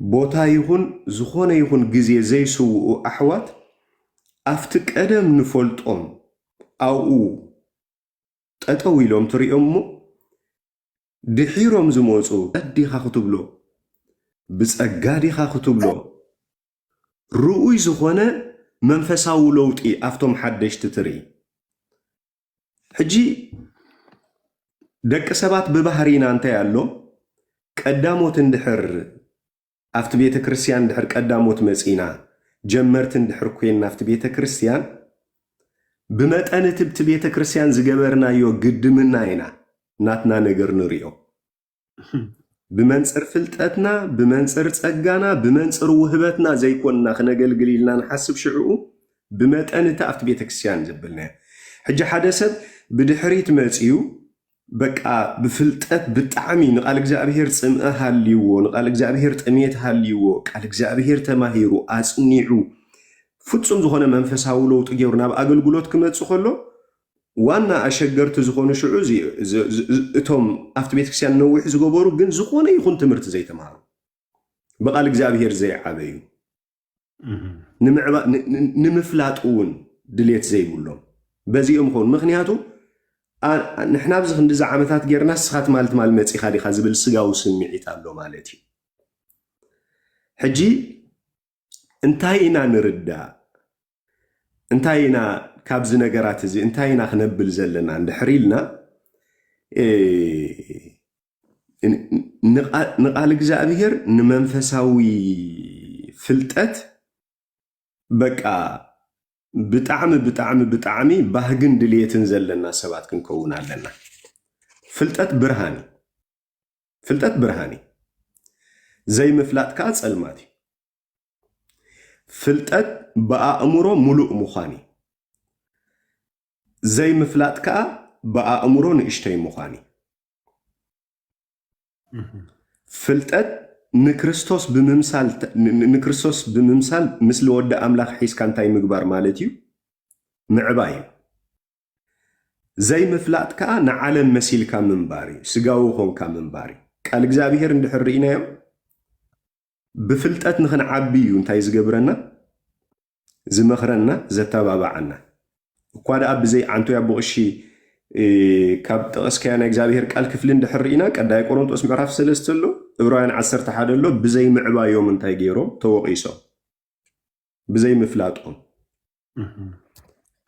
ቦታ ይኹን ዝኾነ ይኹን ግዜ ዘይስውኡ ኣሕዋት ኣብቲ ቀደም ንፈልጦም ኣብኡ ጠጠው ኢሎም ትሪኦም እሞ ድሒሮም ዝመፁ ዲኻ ክትብሎ ብፀጋ ዲኻ ክትብሎ ርኡይ ዝኾነ መንፈሳዊ ለውጢ ኣብቶም ሓደሽቲ ትርኢ። ሕጂ ደቂ ሰባት ብባህሪና እንታይ ኣሎ? ቀዳሞት እንድሕር ኣብቲ ቤተ ክርስቲያን እንድሕር ቀዳሞት መጺና፣ ጀመርቲ እንድሕር ኮይንና ኣብቲ ቤተ ክርስቲያን፣ ብመጠን እቲ ብቲ ቤተ ክርስቲያን ዝገበርናዮ ግድምና ኢና ናትና ነገር ንሪኦ። ብመንጽር ፍልጠትና፣ ብመንጽር ጸጋና፣ ብመንጽር ውህበትና ዘይኮንና ክነገልግል ኢልና ንሓስብ ሽዕኡ ብመጠን እቲ ኣብቲ ቤተክርስትያን ዘበልናዮ። ሕጂ ሓደ ሰብ ብድሕሪት መጺኡ በቃ ብፍልጠት ብጣዕሚ ንቃል እግዚኣብሔር ጽምኢ ሃልይዎ፣ ንቃል እግዚኣብሔር ጥሜት ሃልይዎ፣ ቃል እግዚኣብሔር ተማሂሩ፣ ኣጽኒዑ፣ ፍጹም ዝኾነ መንፈሳዊ ለውጢ ገይሩ ናብ ኣገልግሎት ክመጽእ ከሎ ዋና ኣሸገርቲ ዝኾኑ ሽዑ እዚ፣ እዚ፣ እዚ፣ እዚ፣ እቶም ኣብቲ ቤተክርስትያን ነዊሕ ዝገበሩ ግን ዝኾነ ይኹን ትምህርቲ ዘይተማሃሩ ብቃል እግዚኣብሔር ዘይዓበዩ ንምዕባ- ን- ን- ንምፍላጥ እውን ድሌት ዘይብሎም በዚኦም ይኸውን። ምክንያቱ ኣ- ንሕና ኣብዚ ክንዲዚ ዓመታት ጌርና ንስኻ ትማል ትማል መፂኻ ዲኻ ዝብል ስጋዊ ስምዒት ኣሎ ማለት እዩ። ሕጂ እንታይ ኢና ንርዳእ? እንታይ ኢና ካብዚ ነገራት እዚ እንታይ ኢና ክነብል ዘለና እንድሕር ኢልና፣ እ፣ ን- ንቃ- ንቃል እግዚኣብሔር ንመንፈሳዊ ፍልጠት በቃ ብጣዕሚ ብጣዕሚ ብጣዕሚ ባህግን ድልየትን ዘለና ሰባት ክንከውን ኣለና። ፍልጠት ብርሃን እዩ። ፍልጠት ብርሃን እዩ። ዘይምፍላጥ ከዓ ጸልማት እዩ። ፍልጠት ብኣእምሮ ሙሉእ ምዃን እዩ። ዘይምፍላጥ ከዓ ብኣእምሮ ንእሽተይ ምዃን እዩ። ፍልጠት ንክርስቶስ ብምምሳል ተ- ን- ን- ንክርስቶስ ብምምሳል፣ ምስሊ ወዲ ኣምላኽ ሒዝካ እንታይ ምግባር ማለት እዩ? ምዕባይ እዩ። ዘይምፍላጥ ከዓ ንዓለም መሲልካ ምንባር እዩ። ስጋዊ ኾንካ ምንባር እዩ። ቃል እግዚኣብሔር እንድሕር ርኢናዮ፣ ብፍልጠት ንኽንዓቢ እዩ እንታይ ዝገብረና? ዝመኽረና፣ ዘተባባዓና። እኳ ደኣ ብዘይ ዓንቶያ ብቕሺ ካብ ጠቐስካያ ናይ እግዚኣብሔር ቃል ክፍሊ እንድሕር ርኢና፣ ቀዳይ ቆሮንጦስ ምዕራፍ ሰለስተ ኣሎ፣ ዕብራውያን ዓሰርተ ሓደ ኣሎ። ብዘይ ምዕባዮም እንታይ ገይሮም? ተወቒሶም። ብዘይ ምፍላጦም።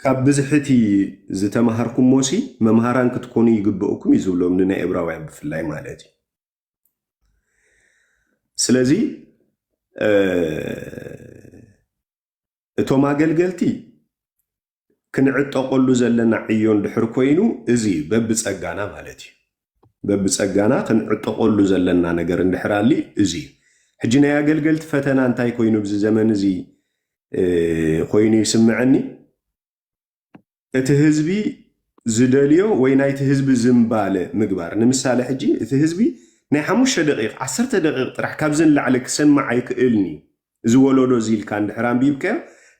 ካብ ብዝሕቲ ዝተማሃርኩሞሲ መምሃራን ክትኮኑ ይግበእኩም እዩ ዝብሎም፣ ንናይ ዕብራውያን ብፍላይ ማለት እዩ። ስለዚ እቶም ኣገልገልቲ ክንዕጠቐሉ ዘለና ዕዮ እንድሕር ኮይኑ፣ እዚ በብጸጋና ማለት እዩ። በብጸጋና ክንዕጠቐሉ ዘለና ነገር እንድሕር ኣሊ፣ እዚ እዩ። ሕጂ ናይ ኣገልገልቲ ፈተና እንታይ ኮይኑ ኣብዚ ዘመን እዚ ኮይኑ ይስምዐኒ? እቲ ህዝቢ ዝደልዮ ወይ ናይቲ ህዝቢ ዝምባለ ምግባር። ንምሳሌ ሕጂ እቲ ህዝቢ ናይ ሓሙሽተ ደቂቕ፣ ዓሰርተ ደቂቕ ጥራሕ ካብዚ ንላዕሊ ክሰምዕ ኣይክእልን እዩ። እዚ ወለዶ እዚ ኢልካ እንድሕር ኣንቢብካዮ፣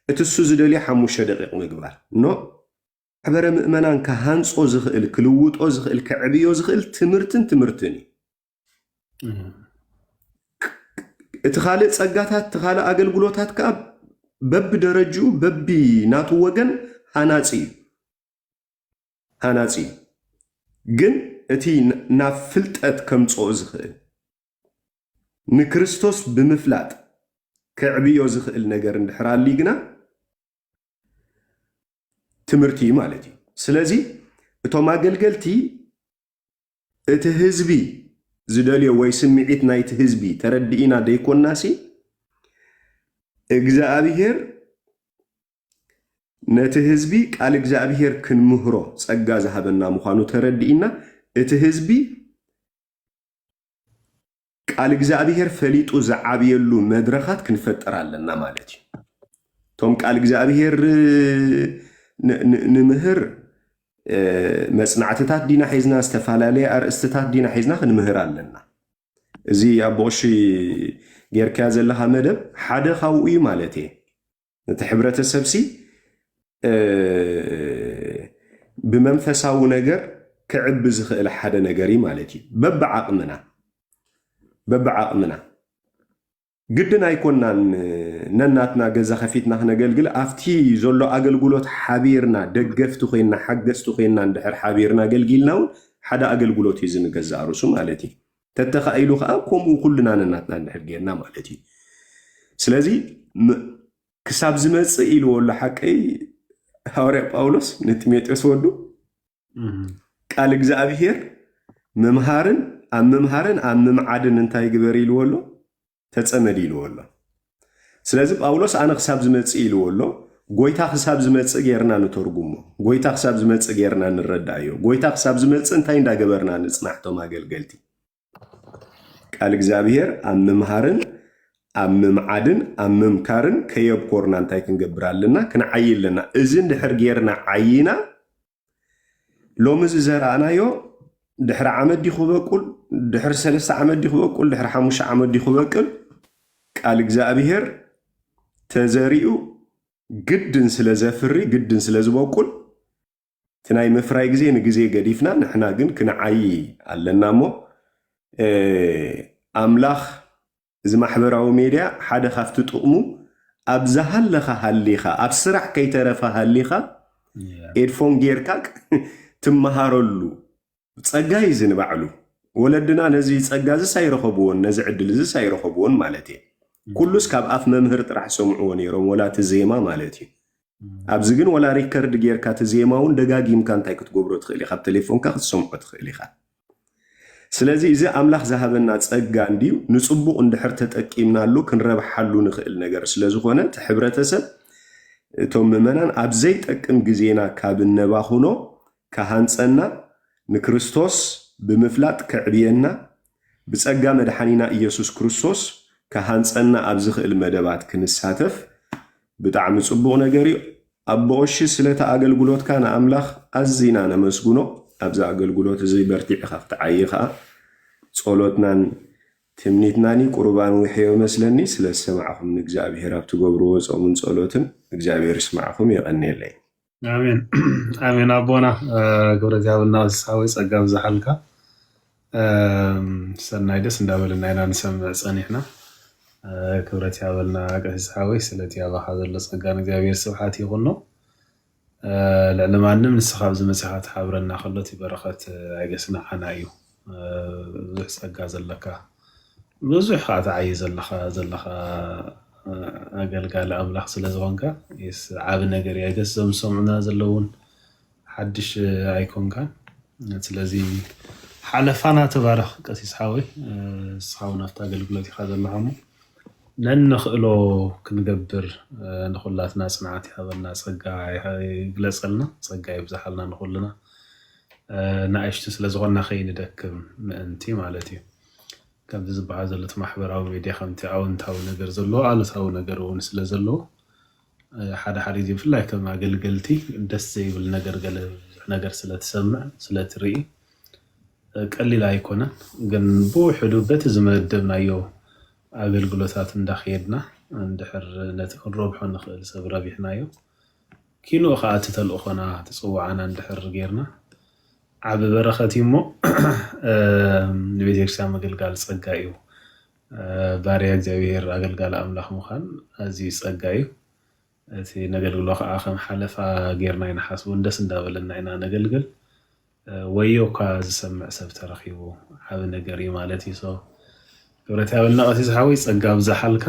እቲ እሱ ዝደልዮ ሓሙሽተ ደቂቕ ምግባር። ኖ፣ ማሕበረ ምእመናን ክሃንጾ ዝኽእል፣ ክልውጦ ዝኽእል፣ ከዕብዮ ዝኽእል ትምህርትን ትምህርትን እዩ። እቲ ካልእ ጸጋታት፣ እቲ ካልእ ኣገልግሎታት ከኣ በቢ ደረጅኡ፣ በቢ ናቱ ወገን ሃናጺ እዩ። ሃናጺ እዩ። ግን እቲ ን- ናብ ፍልጠት ከምጽኦ ዝኽእል፣ ንክርስቶስ ብምፍላጥ ከዕብዮ ዝኽእል ነገር እንድሕር ኣሊ ግና ትምህርቲ እዩ ማለት እዩ። ስለዚ እቶም ኣገልገልቲ እቲ ህዝቢ ዝደልዮ ወይ ስምዒት ናይቲ ህዝቢ ተረዲእና ደይኮናሲ እግዚኣብሔር ነቲ ህዝቢ ቃል እግዚኣብሔር ክንምህሮ ጸጋ ዝሃበና ምዃኑ ተረዲእና እቲ ህዝቢ ቃል እግዚኣብሔር ፈሊጡ ዝዓብየሉ መድረኻት ክንፈጥር ኣለና ማለት እዩ። እቶም ቃል እግዚኣብሔር ን- ን- ንምህር እ፣ መጽናዕትታት ዲና ሒዝና ዝተፈላለየ ኣርእስትታት ዲና ሒዝና ክንምህር ኣለና። እዚ ኣብ ቦቕሺ ጌርካያ ዘለኻ መደብ ሓደ ካብኡ እዩ ማለት እየ። ነቲ ሕብረተሰብሲ እ፣ ብመንፈሳዊ ነገር ክዕቢ ዝኽእል ሓደ ነገር እዩ ማለት እዩ። በብዓቕምና በብዓቕምና ግድን ኣይኮናን ነናትና ገዛ ከፊትና ክነገልግል፣ ኣብቲ ዘሎ ኣገልግሎት ሓቢርና ደገፍቲ ኮይንና ሓገዝቲ ኮይንና እንድሕር ሓቢርና ኣገልጊልና እውን ሓደ ኣገልግሎት እዩ ዝንገዛእ ርሱ ማለት እዩ። ተተኻኢሉ ከዓ ከምኡ ኩልና ነናትና እንድሕር ጌርና ማለት እዩ። ስለዚ ም- ክሳብ ዝመጽእ ኢልዎ ኣሎ ሓቀይ ሃዋርያ ጳውሎስ ንጢሞቴዎስ ወዱ ቃል እግዚኣብሔር ምምሃርን ኣብ ምምሃርን ኣብ ምምዓድን እንታይ ግበር ኢልዎ ኣሎ? ተጸመድ ኢልዎ ኣሎ። ስለዚ ጳውሎስ ኣነ ክሳብ ዝመጽእ ኢልዎ ኣሎ። ጎይታ ክሳብ ዝመጽእ ጌርና ንተርጉሞ። ጎይታ ክሳብ ዝመጽእ ጌርና ንረዳእዮ። ጎይታ ክሳብ ዝመጽእ እንታይ እንዳገበርና ንጽናሕቶም ኣገልገልቲ? ቃል እግዚኣብሔር ኣብ ምምሃርን ኣብ ምምዓድን ኣብ ምምካርን ከየብኮርና እንታይ ክንገብር ኣለና? ክንዓይ ኣለና። እዚ እንድሕር ጌርና ዓይና ሎሚ ዝዘራእናዮ ድሕሪ ዓመት ዲኹ በቁል፣ ድሕሪ ሰለስተ ዓመት ዲኹ በቁል፣ ድሕሪ ሓሙሽተ ዓመት ዲኹ በቅል፣ ቃል እግዚኣብሔር ተዘሪኡ ግድን ስለ ዘፍሪ፣ ግድን ስለ ዝበቁል፣ እቲ ናይ ምፍራይ ግዜ ንግዜ ገዲፍና ንሕና ግን ክንዓዪ ኣለና እሞ፣ እ፣ ኣምላኽ እዚ ማሕበራዊ ሜድያ ሓደ ካብቲ ጥቕሙ ኣብ ዝሃለኻ ሃሊኻ፣ ኣብ ስራሕ ከይተረፈ ሃሊኻ፣ ኤድፎን ጌርካ ትመሃረሉ ጸጋ እዩ እዚ ንባዕሉ። ወለድና ነዚ ጸጋ እዚስ ኣይረኸብዎን፣ ነዚ ዕድል እዚስ ኣይረኸብዎን ማለት እየ። ኩሉስ ካብ ኣፍ መምህር ጥራሕ ሰምዕዎ ነይሮም፣ ወላ እቲ ዜማ ማለት እዩ። ኣብዚ ግን ወላ ሪከርድ ጌርካ እቲ ዜማ እውን ደጋጊምካ እንታይ ክትገብሮ ትኽእል ኢኻ፣ ኣብ ቴሌፎንካ ክትሰምዖ ትኽእል ኢኻ። ስለዚ እዚ ኣምላኽ ዝሃበና ጸጋ እንድዩ፣ ንጽቡቕ እንድሕር ተጠቂምናሉ ክንረብሓሉ ንኽእል ነገር ስለ ዝኾነ፣ እቲ ሕብረተሰብ፣ እቶም ምእመናን ኣብ ዘይጠቅም ግዜና ካብ እነባኹኖ ክሃንጸና፣ ንክርስቶስ ብምፍላጥ ከዕብየና፣ ብጸጋ መድሓኒና ኢየሱስ ክርስቶስ ክሃንጸና ኣብ ዝኽእል መደባት ክንሳተፍ ብጣዕሚ ጽቡቕ ነገር እዩ። ኣቦ ኦሺ፣ ስለቲ ኣገልግሎትካ ንኣምላኽ ኣዚና ነመስግኖ። ኣብዚ ኣገልግሎት እዚ በርቲዕኻ ክትዓይ ከኣ ጸሎትናን ትምኒትናን ቁርባን ውሕዮ መስለኒ። ስለ ዝሰማዕኹም ንእግዚኣብሔር ኣብ ትገብርዎ ጾምን ጸሎትን እግዚኣብሔር ይስማዕኹም። የቐንየለይ። ኣሜን። ኣሜን ኣቦና። ክብረት ያብልና። ሳዊ ጸጋ ብዝሓልካ። ሰናይ ደስ እንዳበለና ኢና ንሰምዕ ጸኒሕና። ክብረት ያበልና ቀሲስ ሓወይ ስለቲ ያባኻ ዘሎ ጸጋ ንእግዚኣብሔር ስብሓት ይኹኖ። ልዕሊ ማንም ንስኻ ኣብዚ መጺኻ ትሓብረና ከሎ እቲ በረኸት ኣይገስናዓና እዩ። ብዙሕ ጸጋ ዘለካ፣ ብዙሕ ከዓ ትዓይ ዘለኻ ዘለኻ ኣገልጋሊ ኣምላኽ ስለ ዝኾንካ የስ ዓቢ ነገር እዩ። ኣይገስ እዞም ዝሰምዑና ዘለውን ሓድሽ ኣይኮንካን። ስለዚ ሓለፋና ተባረኽ ቀሲስ ሓወይ። ንስኻ እውን ኣብቲ ኣገልግሎት ኢኻ ዘለኻ እሞ ነንኽእሎ ክንገብር ንኹላትና ጽንዓት ይሃበና፣ ጸጋ ይግለጸልና፣ ጸጋ ይብዝሓልና ንኹልና። ንኣሽቱ ስለ ዝኾንና ከይንደክም ምእንቲ ማለት እዩ። ከምዚ ዝበሃል ዘሎ እቲ ማሕበራዊ ሚድያ ከምቲ ኣወንታዊ ነገር ዘለዎ ኣሉታዊ ነገር እውን ስለ ዘለዎ ሓደ ሓደ ግዜ ብፍላይ ከም ኣገልገልቲ ደስ ዘይብል ነገር ገለ ብዙሕ ነገር ስለ ትሰምዕ ስለ ትርኢ ቀሊል ኣይኮነን። ግን ብውሕዱ በቲ ዝመደብናዮ ኣገልግሎታት እንዳኸየድና እንድሕር ነቲ ክንረብሖ ንኽእል ሰብ ረቢሕናዮ ኪንኡ ከዓ እቲ ተልእኾና ትፅዋዓና እንድሕር ጌርና ዓቢ በረኸት እዩ እሞ ንቤተክርስትያን ምግልጋል ጸጋ እዩ። ባርያ እግዚኣብሔር ኣገልጋሊ ኣምላኽ ምዃን ኣዝዩ ጸጋ እዩ። እቲ ነገልግሎ ከዓ ከም ሓለፋ ጌርና ኣይንሓስቦን፣ ደስ እንዳበለና ኢና ነገልግል። ወዮ እኳ ዝሰምዕ ሰብ ተረኺቡ ዓቢ ነገር እዩ ማለት እዩ። So ክብረት ያበልና ቀሲስ ሓወይ ጸጋ ኣብዝሓልካ።